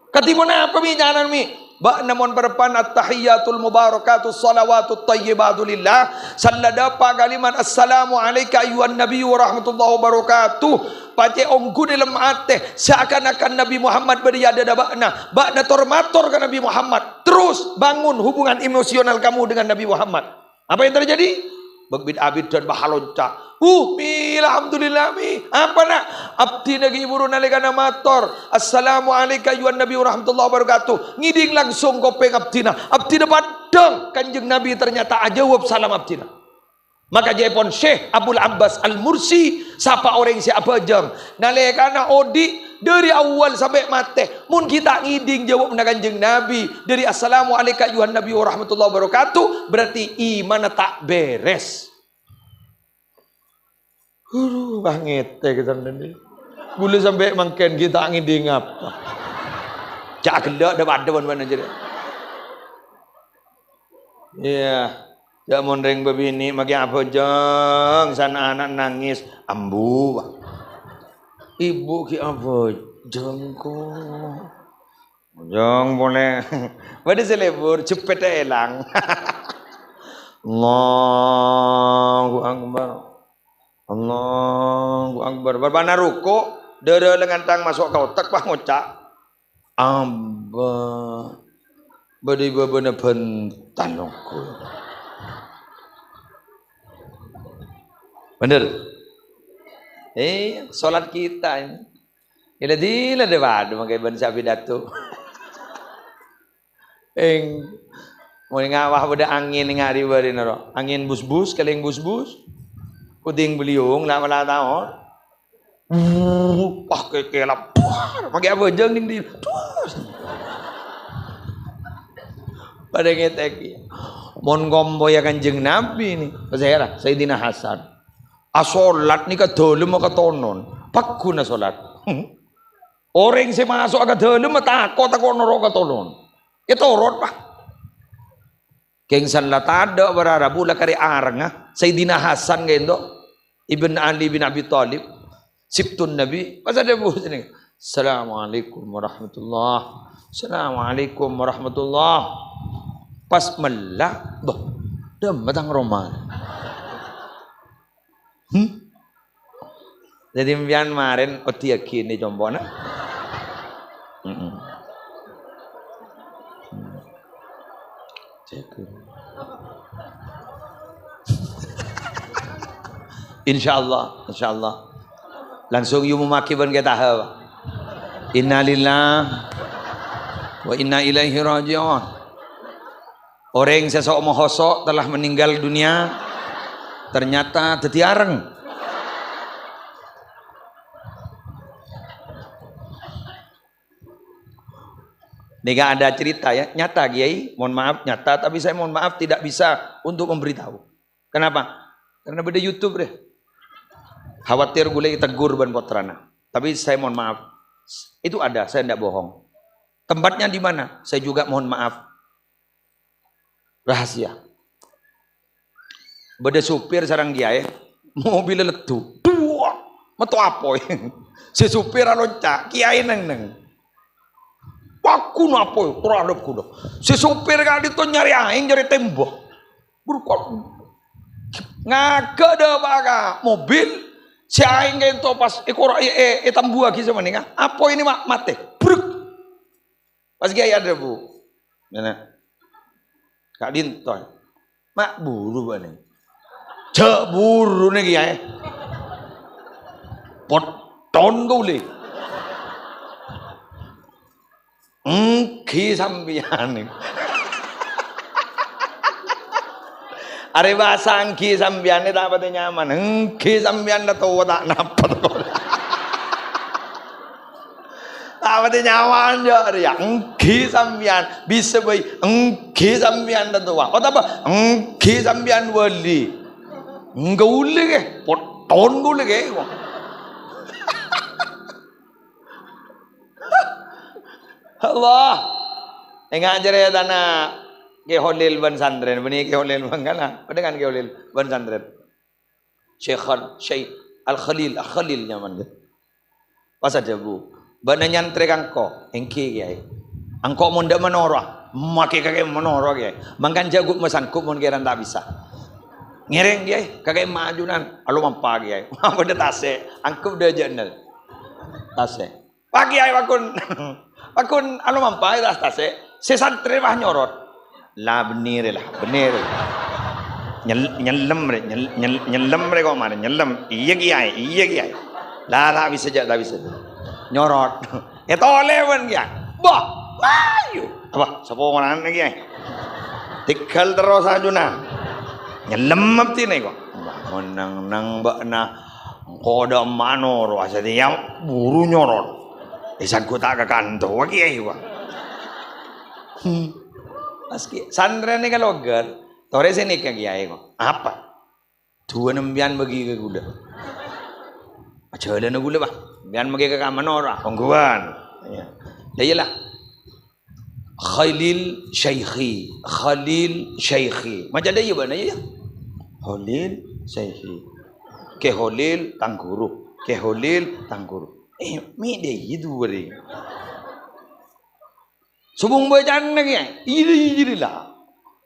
Kadhi ponapa, Mi, carana, Mi? Bâ'na mon parebbhân at-tahiyyatul mubarakatus shalawatut thayyibatu lillah, salla dâpa' kalimat, "Assalamu alaika ayyuhan nabiyyu wa rahmatullahi wa barakatuh." Pacè' ongghu dâlem atè, seakan-akan Nabi Muhammad bâdâ è adâ'na bâ'na. Bâ'na tor-mator ka Nabi Muhammad. Terus bangun hubungan emosional kamu dengan Nabi Muhammad. Apa yang terjadi? Bâk bid'ah-bid'ah bâh alonca'. "Uh, Mi, alhamdulillah, Mi. Apa, Na'?" "Abdhina ghi' buru nalèkana mator, 'Assalamu alaika ayyuhan nabi wa rahmatullahi wa barakatuh.' Ngèdhing langsung kopèng abdhina. Abdhina paddhâng, Kanjeng Nabi ternyata ajâwâb salam abdhina." Maka ca'èpon Syekh Abul Abbas Al-Mursi, sapa orèng sè abhâjâng. Nalèkana odi', dâri awwal sampè' matè, mon ghi' ta' ngèdhing jâwâbbhâ Kanjeng Nabi dâri "Assalamu alaika ayyuhan nabi wa rahmatullahi wa barakatuh," berarti imanna ta' bèrès. Adu, wah, ngètè' ka sandhâna. Ghulâ sampè' mangkèn ghi' ta' ngèdhing apa. Jhâ' ghellâ' dâ-padâ bân-bân jârèya. Iyâ. Jhâ' mon rèng bâbinè' maghi abhâjâng, san ana' nangès, ambu. Ibu ghi' abhâjâng, ko'. Abhâjâng polè. Bâdâ sè lebur, jheppètta èlang. Allahu Akbar. Allahu Akbar. Bârbâna ruku', dârâ lengan tang maso' ka otak, pas ngoca'. Abba, bâdâ è bâbâna bhântal, ongghu. Bener? Eh, sholat kita ini. Ila dila dewadu makai ban sapi datu. Eng, mau ngawah bâdâ angèn ngari bâri noro. Angèn bus-bus, kalèng bus-bus. Puting beliung, la mala taon. Wuh, wah, kèkèla, buar, makai abhâjâng ning di, buar. Padâ ngètèkè. Mon kompoyya Kanjeng Nabi ni, pasèra, Sayyidina Hasan. Asolat ni ka dâlem ka tonon. Pagghun asolat. Orèng sè maso' ka dâlem tako', tako' noro' ka tonon. Ètorot, Pak. Kèng san la tadâ' para rabu la karè arengnga Sayyidina Hasan kento, Ibn Ali bin Abi Thalib, Sibtun Nabi, pas adhâbu sènèng, "Assalamualaikum warahmatullah. Assalamualaikum warahmatullah." Pas mella, "Bâh, dâmma tang roma." Hmm? Dhâddhi, sampèyan marèn odi'aghi nè compo'na? Mm-mm. Hmm. Jago. Insyaallah, insyaallah. Langsung yumumaghi bân kètaha, Pak. Innalillah wa inna ilaihi raji'un. Orèng sè so'-mohoso' telah meninggal dunia, ternyata dhâddhi areng. Nèka ada cerita ya, nyata, Kiai, mohon maaf, nyata, tapi saya mohon maaf tidak bisa untuk memberitahu. Kenapa? Karena bâdâ YouTube deh. Khawatir ghulâ ètegur bân pottrana. Tapi saya mohon maaf, itu ada, saya ndak bohong. Tempatnya di mana? Saya juga mohon maaf. Rahasia. Bâdâ supir sareng kiyaè, mobilla leddhu. Duwâ! Mètto apoy. Sè supir alonca', kiyaè neng-neng. Pagghun apoy, ora lep-ghulep. Sè supir ka'dinto nyarè aèng, nyarè tèmba. Buru kok. Ngaghâ' dâpa' ka mobil, sè aèng ka'dinto pas èkora-, è-, è-, ètambuwâghi sapanèka. Apoy nè ma-, matè. Bruk. Pas kiyaè adhâbu, "Nana, ka'dinto, ma' buru bâ'na?" "Jhâ' buru nè, Kiyaè. Potton kaulâ." "Èngghi sampèyan." Arè bhâsa èngghi sampèyan nè ta' patè nyaman. Èngghi sampèyan la towa ta' napa to. Ta' patè nyaman jâ' rèya. Èngghi sampèyan. Bisa bhâi. Èngghi sampèyan la towa. Otabâ èngghi sampèyan wali. Èngghi kaulâ kè. Potton kaulâ kè. Allah. Ènga' carètana Kè Holil bân santrèn. Bânnè Kè Holil bân kana. Padâ kan Kè Holil bân santrèn. Syekh Al-, Syekh Al-Khalil, Al-Khalil nyamana. Pas adhâbu, "Bâ'na nyantrè ka engko'?" "Èngghi, Kèyaè." "Engko' mon dâ' manoro'?" "Makè kakè manoro', Kèyaè." "Mangkana jhâ' ghu' masanggup mon kèran ta' bisa." "Ngèrèng, Kèyaè." "Kakè majunan." "Alomampa, Kèyaè." Padâ tasè', anggep dâjâna. Tasè'. "Pak Kèyaè, paggun, paggun alomampa, ta' tasè'. Sè santrè, wah, nyorot." "La, bânnè rè, la, bânnè rè. Nyel-, nyellem rè, nyel-, nyel-, nyellem rè kok marè, nyellem." "Iyâ, Kèyaè, iyâ, Kèyaè." "La, ta' bisa jhâ', ta' bisa." Nyorot. Ètolè bân Kèyaè. "Bâh, mayu." "Apa? Saporana, Kèyaè?" "Tèghâl terros ajunan." "Nyellem abdhina kok." "Bâh, mon neng-neng bâ'na engko' dâ' manoro', satèya buru nyorot. È, sangghu ta' kakanto, Kèyaè, wa." Hmm. Pas Kè-, santrèna kalogghâr, "Torè sè nèka, Kèyaè, kok." "Apa?" "Duwâna sampèyan bâgi ka kaulâ." "Ajhâlâna kaulâ, Pak. Sampèyan maghi ka kamma noro', ongghuwân." Iyâ. "La iyâ, la." "Khalil Syaikhi, Khalil Syaikhi." Maca dâ' iyâ bâ'na, iyâ, iyâ. "Khalil Syaikhi. Kè Khalil tang ghuru, Kè Khalil tang ghuru." Eh, mè' dâ' iyâ duwâ rè. Sobung bâcana, Kèyaè. Iyâ, iyâ, iyâ, la.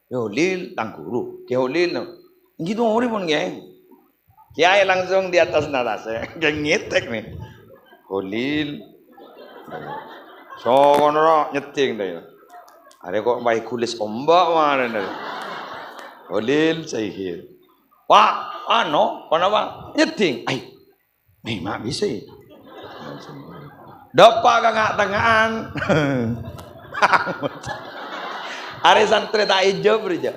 "Kè Holil, tang ghuru. Kè Holil, no." Èngghi torè pon, Kèyaè. Kèyaè langsung di atas natasè. Kèyaè ngetek, nih. "Holil." Sokono ro, nyeddhing, dâ', iyâ. Arè kok maè gulis ombak, mana, nih. "Holil, Saihir." "Pak, ano, ponapa?" Nyeddhing. "Ai, Mè', ma' bisa. Dâpa' ka nga'-tengnga'an." Arè santrè ta' èjâwâb rèya.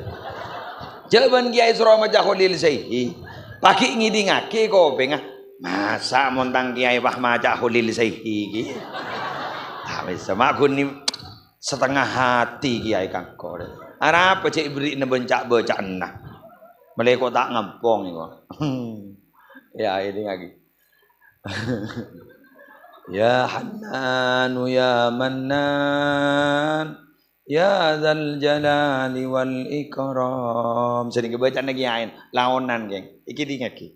Jâ' bân Kèyaè soro maca Kholil Saihi. Paghi' ngèdingngaghi kopèngnga. Masa' mon tang Kèyaè pas maca Kholil Saihi ghi? Ta' bisa, ma' ghun satengnga hati Kèyaè ka engko'. Arapa jâ' èberri'na bân ca'-bâca'anna? Malè ko' ta' ngampong engko'. Ya, èdingngaghi. Ya Hannanu ya Mannan, ya Dzal Jalali wal Ikram. Sènèka bâcana Kèyaè, laonan, Kèng. Èngghi èdingngaghi.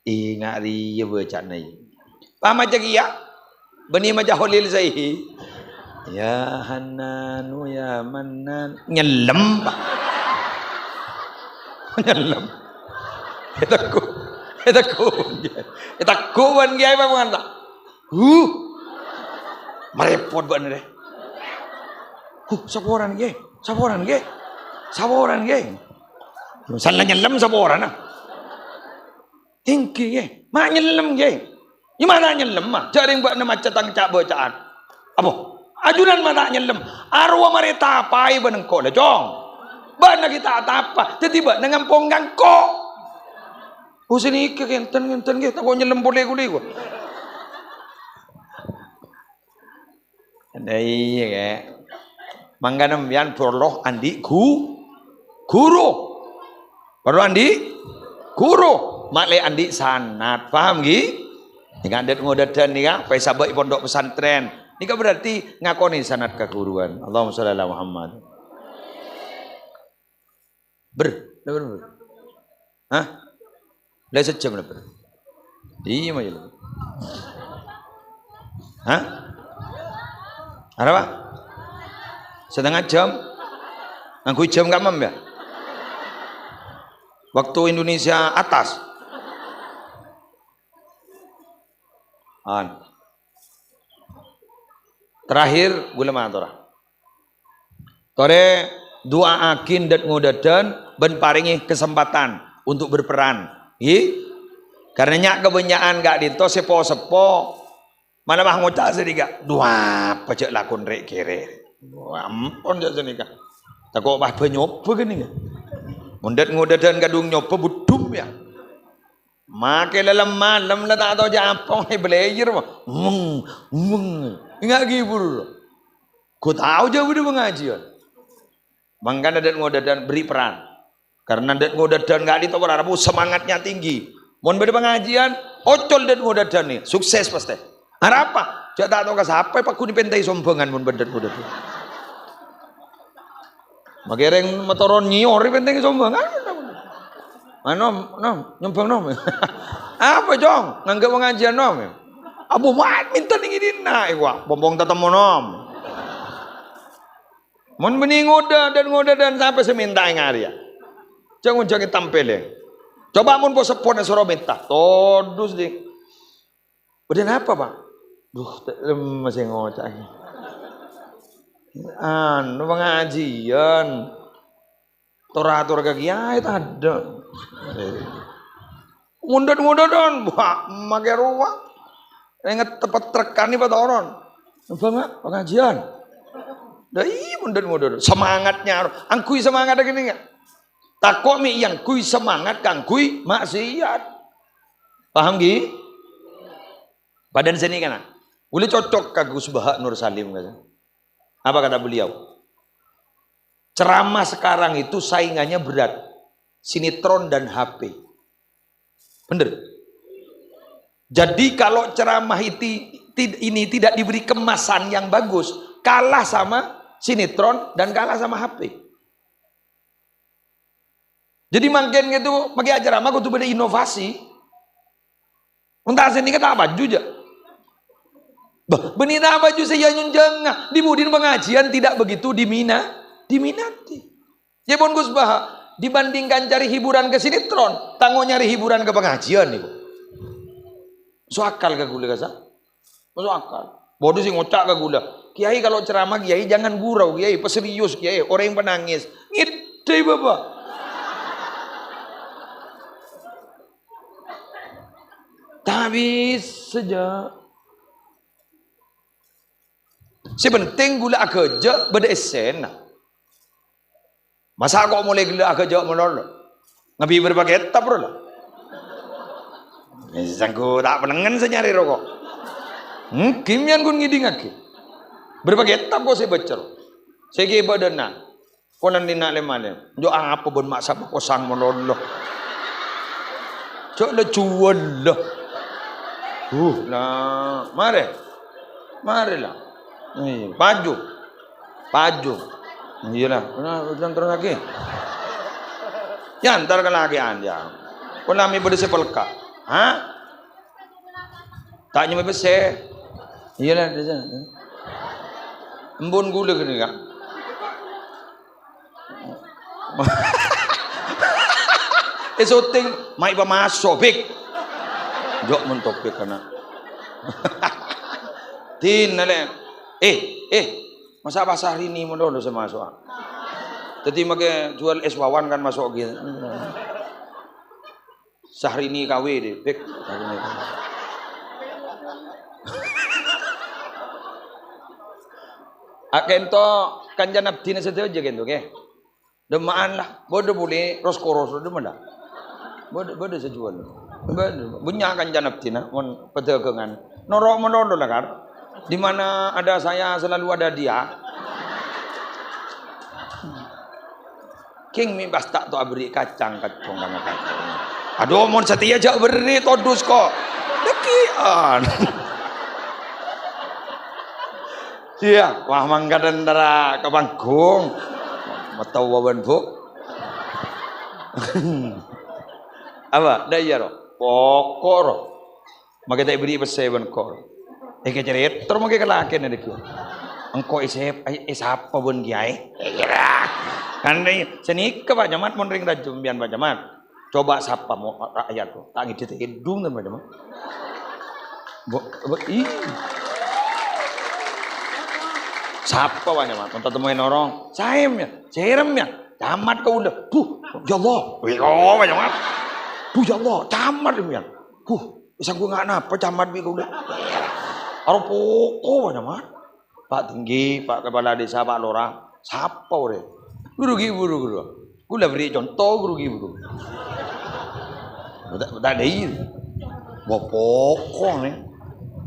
Ènga' rèya bâcana, yâ. Pas maca kèya, bânnè maca Kholil Saihi. Ya Hannanu ya Mannan. Nyellem, Pak. Nyellem. Ètegghu'. Ètegghu'. Ètegghu' bân Kèyaè pamanganta. Huh. Marèpot bâ'na rè. Huh, saporana, Kè. Saporana, Kè. Saporana, Kè. Sala nyellem saporana. Èngghi, Kè. Ma' nyellem, Kè. È, ma' ta' nyellem, ma'. Jhâ' rèng bâ'na maca tang ca'-bâca'an. Apa? Ajunan ma' ta' nyellem. Arowa marè tapaè bân engko', la, Cong. Bâ'na ghi' ta' tapa. Dhâddhi bâ'na ngampong ka engko'. Oh, sènèka, Kè, enten, enten, Kè. Tako' nyellem polè kulâ, ko'. Iyâ, Kè. Mangkana sampèyan parlo andi' ghu-, ghuru. Parlo andi' ghuru. Ma' lè andi' sanad. Paham, ghi? Nèka dât-ngodâdhân nèka, pas èsabâ' è pondhuk pesantren. Nèka berarti ngakonè sanad kaguruan. Allahumma shalli ala Muhammad. Bâr, napa, bâr? Hah? La sajjhâm, napa? Iyâ, ma' iyâ. Hah? Arapa? Setengah jam? Ngangghuy jam kamma, yâ? Waktu Indonesia atas. An. Terakhir, ghulâ matora. Torè du'aaghi dât-ngodâdhân bân parèngè kasempatan untuk berperan. Ghi? Karna nya' kabânnya'an ka'dinto sè po-seppo. Mala pas ngoca' sanèka, "Duh, apa jhâ' lakon rè'-kèrè'?" Ampon jhâ' sanèka. Tako' pas bâ nyoba ghânèka. Mon dât-ngodâdhân kadhung nyoba, budhum, yâ. Makè lem-malem la ta' tao jhâ' apa, èblayer, wah. Weng, weng. Ènga' ghibur. Ghu tao jhâ' bâdâ pangajiyân. Mangkana dât-ngodâdhân beri peran. Karna dât-ngodâdhân ka'dinto para rabu semangatnya tinggi. Mon bâdâ pangajiyân, ocol dât-ngodâdhân nè, sukses pastè. Arapa? Jhâ' ta' tao ka sapa, pagghun èpèntaè sombhângan mon bâdâ dât-ngodâdhân. Makè rèng matoron nyèyor èpèntaè sombhângan. "Ah, Nom, Nom, nyombhâng, Nom." "Apa, Cong?" "Nganggep pangajiân, Nom." "Abu, ma-, mènta nèng dinna', èwa, pompong tatemmo, Nom." Mon bânnè ngodâ dân ngodâ dân sampè' sè mènta ènga' rèya. Jhâ' ngonjhângè tampèlè. Coba mon po-seppona soro mènta, todus, Ding. "Bâdâ napa, Pak?" "Duh, ta' lemma sè ngoca'. Anu, pangajiân. Tor-ator ka kiyaè tadâ'." Mondhut-mondhutan, wah, makè rowa. Inget tepet trekan ni patoron. "Apa, Mak? Pangajiân?" "Dâ' iyâ, mondhut-mondhut." Semangatnya, angghuy semangat kènè, ya. Tako' mè' èyangghuy semangat kaangghuy maksiat. Paham, ghi? Padahal sini kan, ghulâ cocok ka Gus Baha Nur Salim, kan? Apa kata beliau? Ceramah sekarang itu saingannya berat. Sinetron dan H P. Bener? Jadi kalau ceramah iti-, tid-, ini tidak diberi kemasan yang bagus, kalah sama sinetron dan kalah sama H P. Jadi mangkèn gitu, makè acara mah kodhu bâdâ inovasi. Mon ta' sè nèka ta' paju jâ. Bâh, bânnè ta' paju sè èanyonjhângnga. Di budina pangajiân tidak begitu dimina-, diminati. Yâ pon Gus Baha, dibandingkan cari hiburan ke sinetron, tango nyari hiburan ke pangajiân niku. Maso' akal ka ghulâ kasa? Maso' akal. Bâdâ sè ngoca' ka ghulâ, "Kiai kalau ceramah, Kiai jangan gurau, Kiai, paserius, Kiai, orèng panangis." Ngèdhâi, Bapak. Ta' bisa, jâ. Sè penting ghulâ aghâjâ' bâdâ essèna. Masa' ko' molaè ghellâ' aghâjâ' malolo? Ngabâli bârâmpa kètab, ro, la? Sangko ta' pennengngen sè nyarè roko'. Èngghi mèyan ghun ngèdingngaghi. Bârâmpa kètab ko' sè èbâca, ro? Sè ghi' bâdâna. Polana dinna' lem-malem. Jâ' apa bân ma' sapa kosang malolo. Jâ' la juwâl la. Huh, la. Marè. Marè la. Iyâ, paju. Paju. Iyâ la. Nah, terus lagi. Yâ, entar ka lakè'an, yâ. Polana mè' bâdâ sè pelka. Ha? Ta' nyambi pèssè. Iyâ la, dâ-, dâ-, embun ghulâ ghânèka. È syuting, mayu pamaso', Bik. Jâ' mon topik kana. Dinna, lè. Eh, eh, masa' pas Syahrini malolo sè maso'a? Dâddhi makè juwâl es wawan kan maso' ghi. Syahrini K W deh, Bek. Akento kancana abdhina sadhâjâ kento, ghi. Dâmma'an la, bâdâ polè ros-koros, dâmma'an la. Bâdâ, bâdâ sè juwâl. Bâdâ, bânnya' kancana abdhina, mon padâgângan. Noro' malolo la, Kar. Di mana ada saya, selalu ada dia. Kèng mè' pas ta' to aberri' kacang kaccong kana kaccong. Adhu, mon satèya jâ' berri' todus ko'. Dâgghi'ân. Iyâ, wah mangkat entara ka panggung. Matawa bân, Bu. Apa? Dâ' iyâ, ro? Poko', ro. Makè ta' èberri' pèssè bân engko'. Èkè carèta makè ka lakèna dâgghi'. Engko' èsep-, è-, èsapa bân kiyaè? Kan sanèka, Pak Camat, mon rèng rajâ sampèyan, Pak Camat. Coba sapa mo-, rakyat to. Ta' ngèdhing tèdung, Pak Camat. Bo-, bo-, ih. Sapa, Pak Camat? Mon tatemmoè lorong. Saèm, yâ. Sèrem, yâ. Camat kaulâ. Buh, ya Allah. Wih, oh, Pak Camat. Buh, ya Allah. Camat, yâ. Buh. Wis angghuy nga' napa camat bi' kaulâ. Aro poko' bâ' camat. Pak Tinggi, Pak Kepala Desa, Pak Lurah, sapa orèng? Ghuru ghi' buru, ghuru. Kaulâ beri conto, ghuru ghi' buru. Bâdâ, bâdâ dâi. Wah, poko' nè.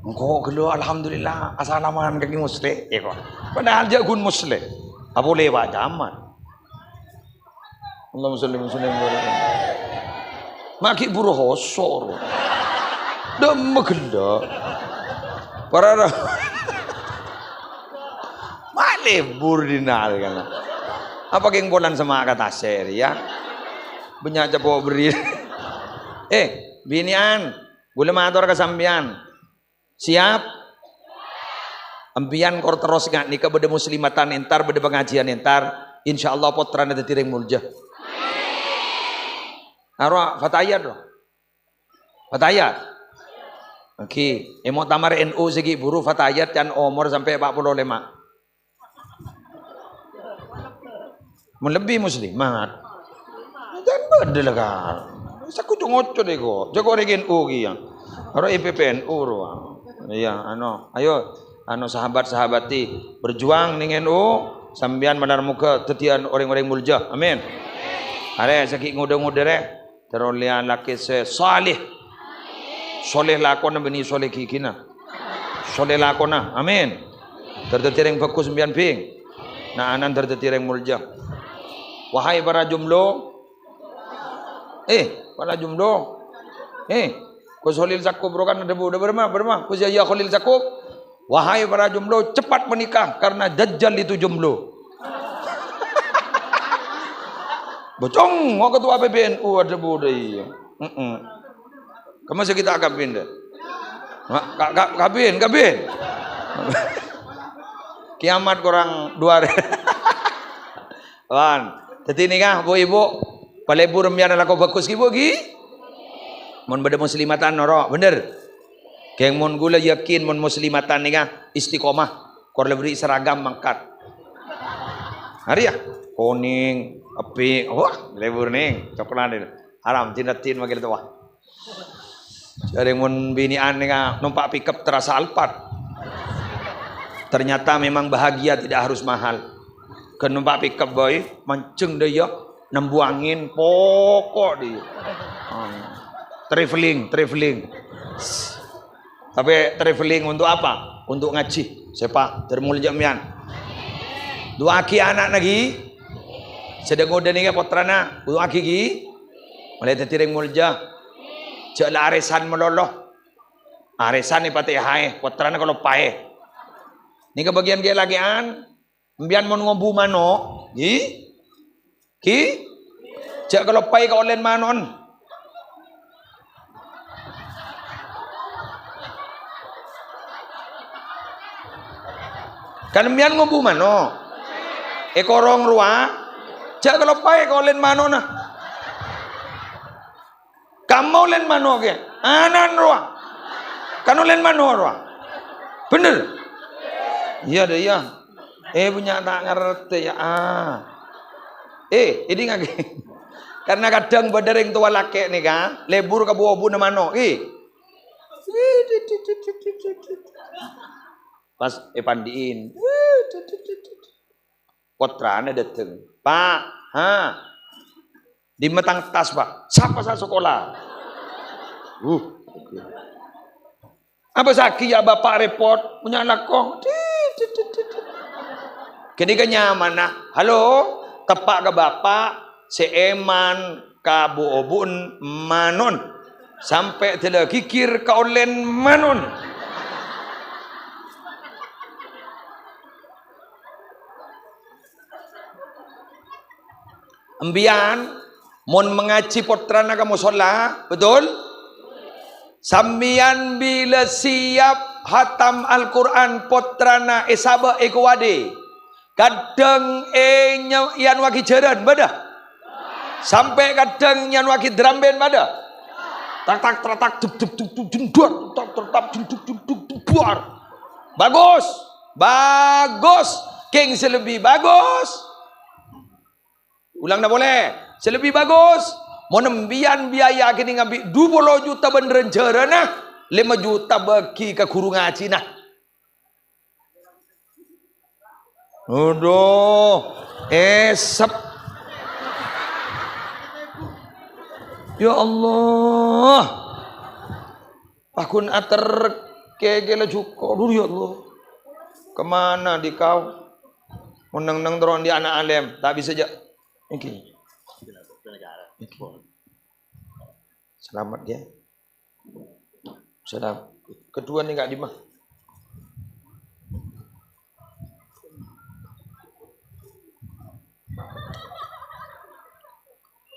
Engko' ghellâ', alhamdulillah, asalaman ka Ki Musleh, ya kok. Padahal jâ' ghun Musleh. Apa lewat camat? Allahumma sholli wa sallim wa barik. Ma' ghi' buru hoso', ro. Dâ' emma ghellâ'. Para ra-, ma' lebur dinal kana. Apa kèng polana sè ma' ka tasè' rèya? Bânnya' capo' berri'. Eh, binè'an, ghulâ mator ka sampèyan. Siap? Empiyan kor terros nga' nèka bâdâ muslimatan entar, bâdâ pangajiân entar. Insyaallah pottrana dhâddhi rèng molja. Aro fatayat, ro. Fatayat. Oke, è mu'tamar N U sè ghi' buru fatayat can omor sampè' empa' polo lèma'. Mon lebbi muslimat. Can bâdâ la, Kak. Sakoco-ngoco deh kok. Jhâ' kok rèng N U kèya. Aro I P P N U ro. Iyâ, ano, ayo, ano sahabat-sahabati, berjuang nèng N U, sampèyan malar moghâ dhâddhiyân orèng-orèng molja. Amin. Arè, sè ghi' ngodâ-ngodâ rè. Terro lèya lakè sè saleh. Saleh lakona bânnè saleh ghighina. Saleh lakona. Amin. Dhâr dhâddhi rèng bhâghus sampèyan, Bing. Na'-ana'na dhâr dhâddhi rèng molja. Wahai para jomblo. Eh, para jomblo. Eh, Gus Kholil Sakup ro kan adhâbu, bârâmma, bârâmma. Gus Yahya Kholil Sakup. Wahai para jomblo, cepat menikah karena Dajjal itu jomblo. Bocong, mau ketua P B N U adhâbu dâ' iyâ. Heeh. Kamu sè ghi' ta' kabin dâ'. Ha, ka-, ka-, kabin, kabin. Kiamat korang dua hari. Wan. Dhâddhi nèka, Bu, Ibu, palebur empiyan alako bhâghus ghi, Bu, ghi? Mon bâdâ muslimatan noro', bhender. Ghing mon ghulâ yakin mon muslimatan nèka istiqomah, kor la bâri' seragam mangkat. Arèya, konèng, ebbhi', wah, lebur nèng, coklat nèng. Haram, din-raddin manggil towa. Jârèng mon binè'an nèka nompa' pickup terasa Alphard. Ternyata memang bahagia tidak harus mahal. Ghân nompa' pickup bhâi, manjheng dâ' iyâ, nembu angèn, poko' dâ' iyâ. Hmm. Traveling, traveling. Tapè traveling untuk apa? Untuk ngajhi. Sèpa, dhâr molja mèyan. Du'aaghi ana'na ghi. Sè dâ-ngodâ nèka pottrana, du'aaghi ghi. Molaè dhâddhi rèng molja. Jhâ' la arèsan malolo. Arèsan èpatèhaè, pottrana kaloppaè. Nèka bâgiyân ghi' lakè'an. Empiyan mon ngombu mano', ghi? Ghi? Jhâ' kaloppaè kaollèn mano'en. Kan empiyan ngombu mano'. Èkorong rowa, jhâ' kaloppaè kaollèn mano'na. Kamma ollèn mano' kè? Ana'en rowa. Kan ollèn mano' rowa. Bhender? Iyâ, dâ, iyâ. Eh, bânnya' ta' ngartè, yâ, ah. Eh, èdingngaghi. Karna kadhâng bâdâ rèng towa lakè' nèka, lebur ka bu-obu'na mano', ghi. Pas èpandi'in. Pottrana dâteng. "Pa', ha? Dimma tang tas, Pa'?" "Sapa sè asakola?" Uh. "Abâssaghi, yâ, Bapa' rèpot, punya lako." Ghânèka nyamana. "Halo, teppa' ka Bapa', sè èman ka bu-obu'en mano'en. Sampè' dâlâ ghighir kaollèn mano'en." Empèyan mon mangajhi pottrana ka mosolla, betul? Sampèyan bilâ siap hatam Al-Qur'an, pottrana èsabâ' èkowadhi. Kadhâng ènya-, èyanuwaghi jhârân, bâdâ? Sampè' kadhâng èyanuwaghi drambin, bâdâ? Tak, tak, tak, tak, duk, duk, duk, duk, jendor, tak, tak, tak, jenduk, jenduk, jendor. Bagus. Bagus. Kèng sè lebbi bagus. Ulangna polè. Sè lebbi bagus. Mon empèyan biaya kènè' ngabi' du polo juta bân rèn-jhârânna, lèma juta bâgi ka ghuru ngajhina. Aduh, èsep. Ya Allah. Paghun ater kèkè la jhuko'. Aduh, ya Allah. Kemana dikau? Mon neng-neng terro andi' ana' alèm, ta' bisa jâ'. Iki. Iki. Selamat, ya. Salam. Kedua nih, Kak Dima.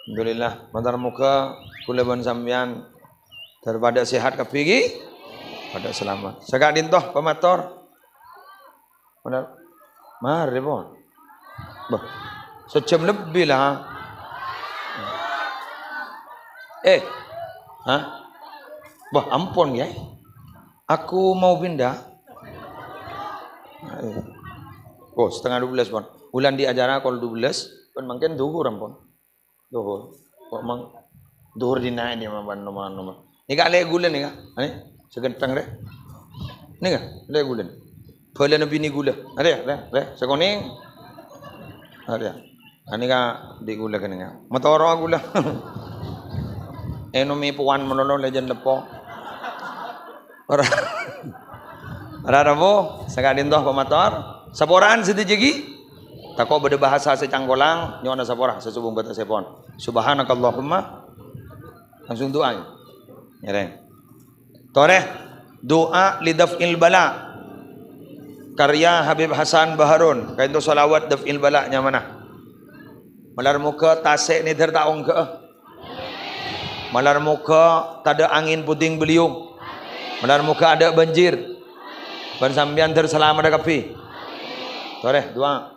Alhamdulillah, mator moghâ kaulâ bân sampèyan ter padâ sehat kabbhi, ghi? Padâ salamet. Saka'dinto pamator. Bhender. Marè, pon. Bâh, sajâm lebbi la. Eh. Hah? Bâh, ampon, yâ. Aku mau pindah. Oh, setengah dua belas, pon. Bulân di acara kol dua belas, pon mangkèn dhuhur, ampon. Dhuhur. Kok mang dhuhur dinna' nè, man, man, man. Nèka lè' ghulâ nèka. Anè, sè ghântheng rè. Nèka, lè' ghulâ. Bhâlâna binè ghulâ. Arè, rè, rè, sè konèng. Arè. Anèka dhi' ghulâ kènèka. Matoro ghulâ. Ènomè powan malolo lè' jân leppo. Ora. Ora rabu, saka'dinto pamator. Saporaan sadhâjâ ghi. Tako' bâdâ bhâsa sè cangkolang, nyo'ona sapora sè sobung bâtessèpon. Subhanakallahumma. Langsung du'a. Ngèrèng. Torè, du'a li daf'il bala. Karya Habib Hasan Baharun. Kaènto shalawat daf'il bala nyamana. Malar moghâ tasè' nèdhâr ta' ongghâ'â. Malar moghâ tadâ' angèn puting beliung. Malar moghâ adâ' banjir. Bân sampèyan dhâr salameddhâ kabbhi. Torè, du'a.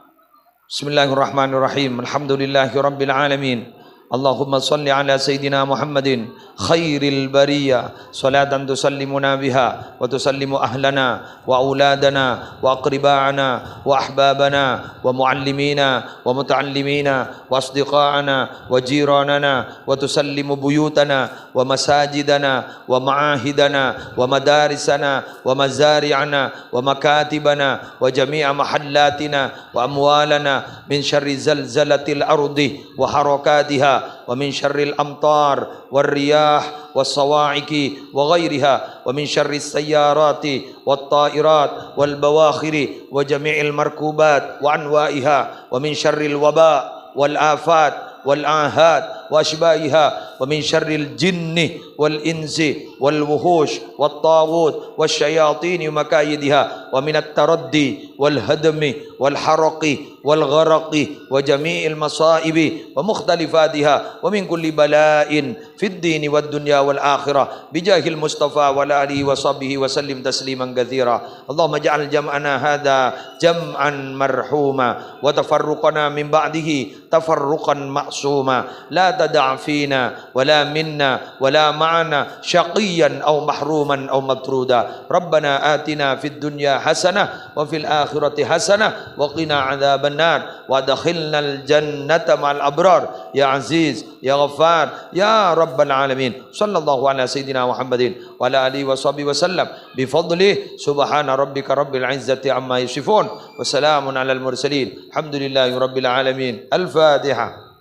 Bismillahirrahmanirrahim. Alhamdulillahirabbil alamin. Allahumma shalli ala sayyidina Muhammadin khairil bariyah, salatan tusallimuna biha wa tusallimu ahlana wa auladana wa aqriba'ana wa ahbabana wa muallimina wa muta'allimina wa asdiqa'ana wa jiranana wa tusallimu buyutana wa masajidana wa ma'ahidana wa madarisana wa mazari'ana wa makatibana wa jami'a mahallatina wa amwalana min syarri zalzalatil ardi wa harakatiha wa min syarril amtar war riyah was sawa'iqi wa ghairiha wa min syarri sayyarati wat ta'irat wal bawakhiri wa jami'il markubat wa anwa'iha wa min syarril waba wal afat wal ahad wa asbahiha wa min syarril jinni wal insi wal wuhush wat taghut was syayatini wa makayidiha wa minat taraddi wal hadmi wal haraqi wal gharaqi wa jami'il masaibi wa mukhtalifatiha wa min kulli bala'in fid dini wad dunya wal akhirah bijahil mustafa wa ala alihi wa sahbihi wa sallim tasliman katsira. Allahumma ja'al jam'ana hadza jam'an marhuma wa tafarruqana min ba'dihi tafarruqan ma'suma. La tada'a fina wa la minna wa la ma'ana syaqiyyan aw mahruman aw matruda. Rabbana atina fid dunya hasanah wa fil akhirati hasanah wa qina adzabannar. Wa adkhilnal jannata ma'al abrar. Ya Aziz, ya Ghaffar, ya Rabbal alamin. Sallallahu ala sayyidina Muhammadin wa ala alihi wa sahbihi wa sallam. Bi fadlih, subhana rabbika rabbil izzati amma yasifun. Wa salamun alal mursalin. Alhamdulillahi rabbil alamin. Al-Fatihah.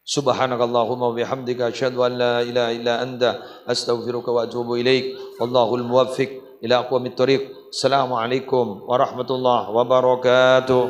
Subhanakallahumma wa bihamdika, asyhadu an la ilaha illa anta, astaghfiruka wa atubu ilaik. Wallahul muwaffiq ila aqwamit thariq. Assalamualaikum warahmatullahi wabarakatuh.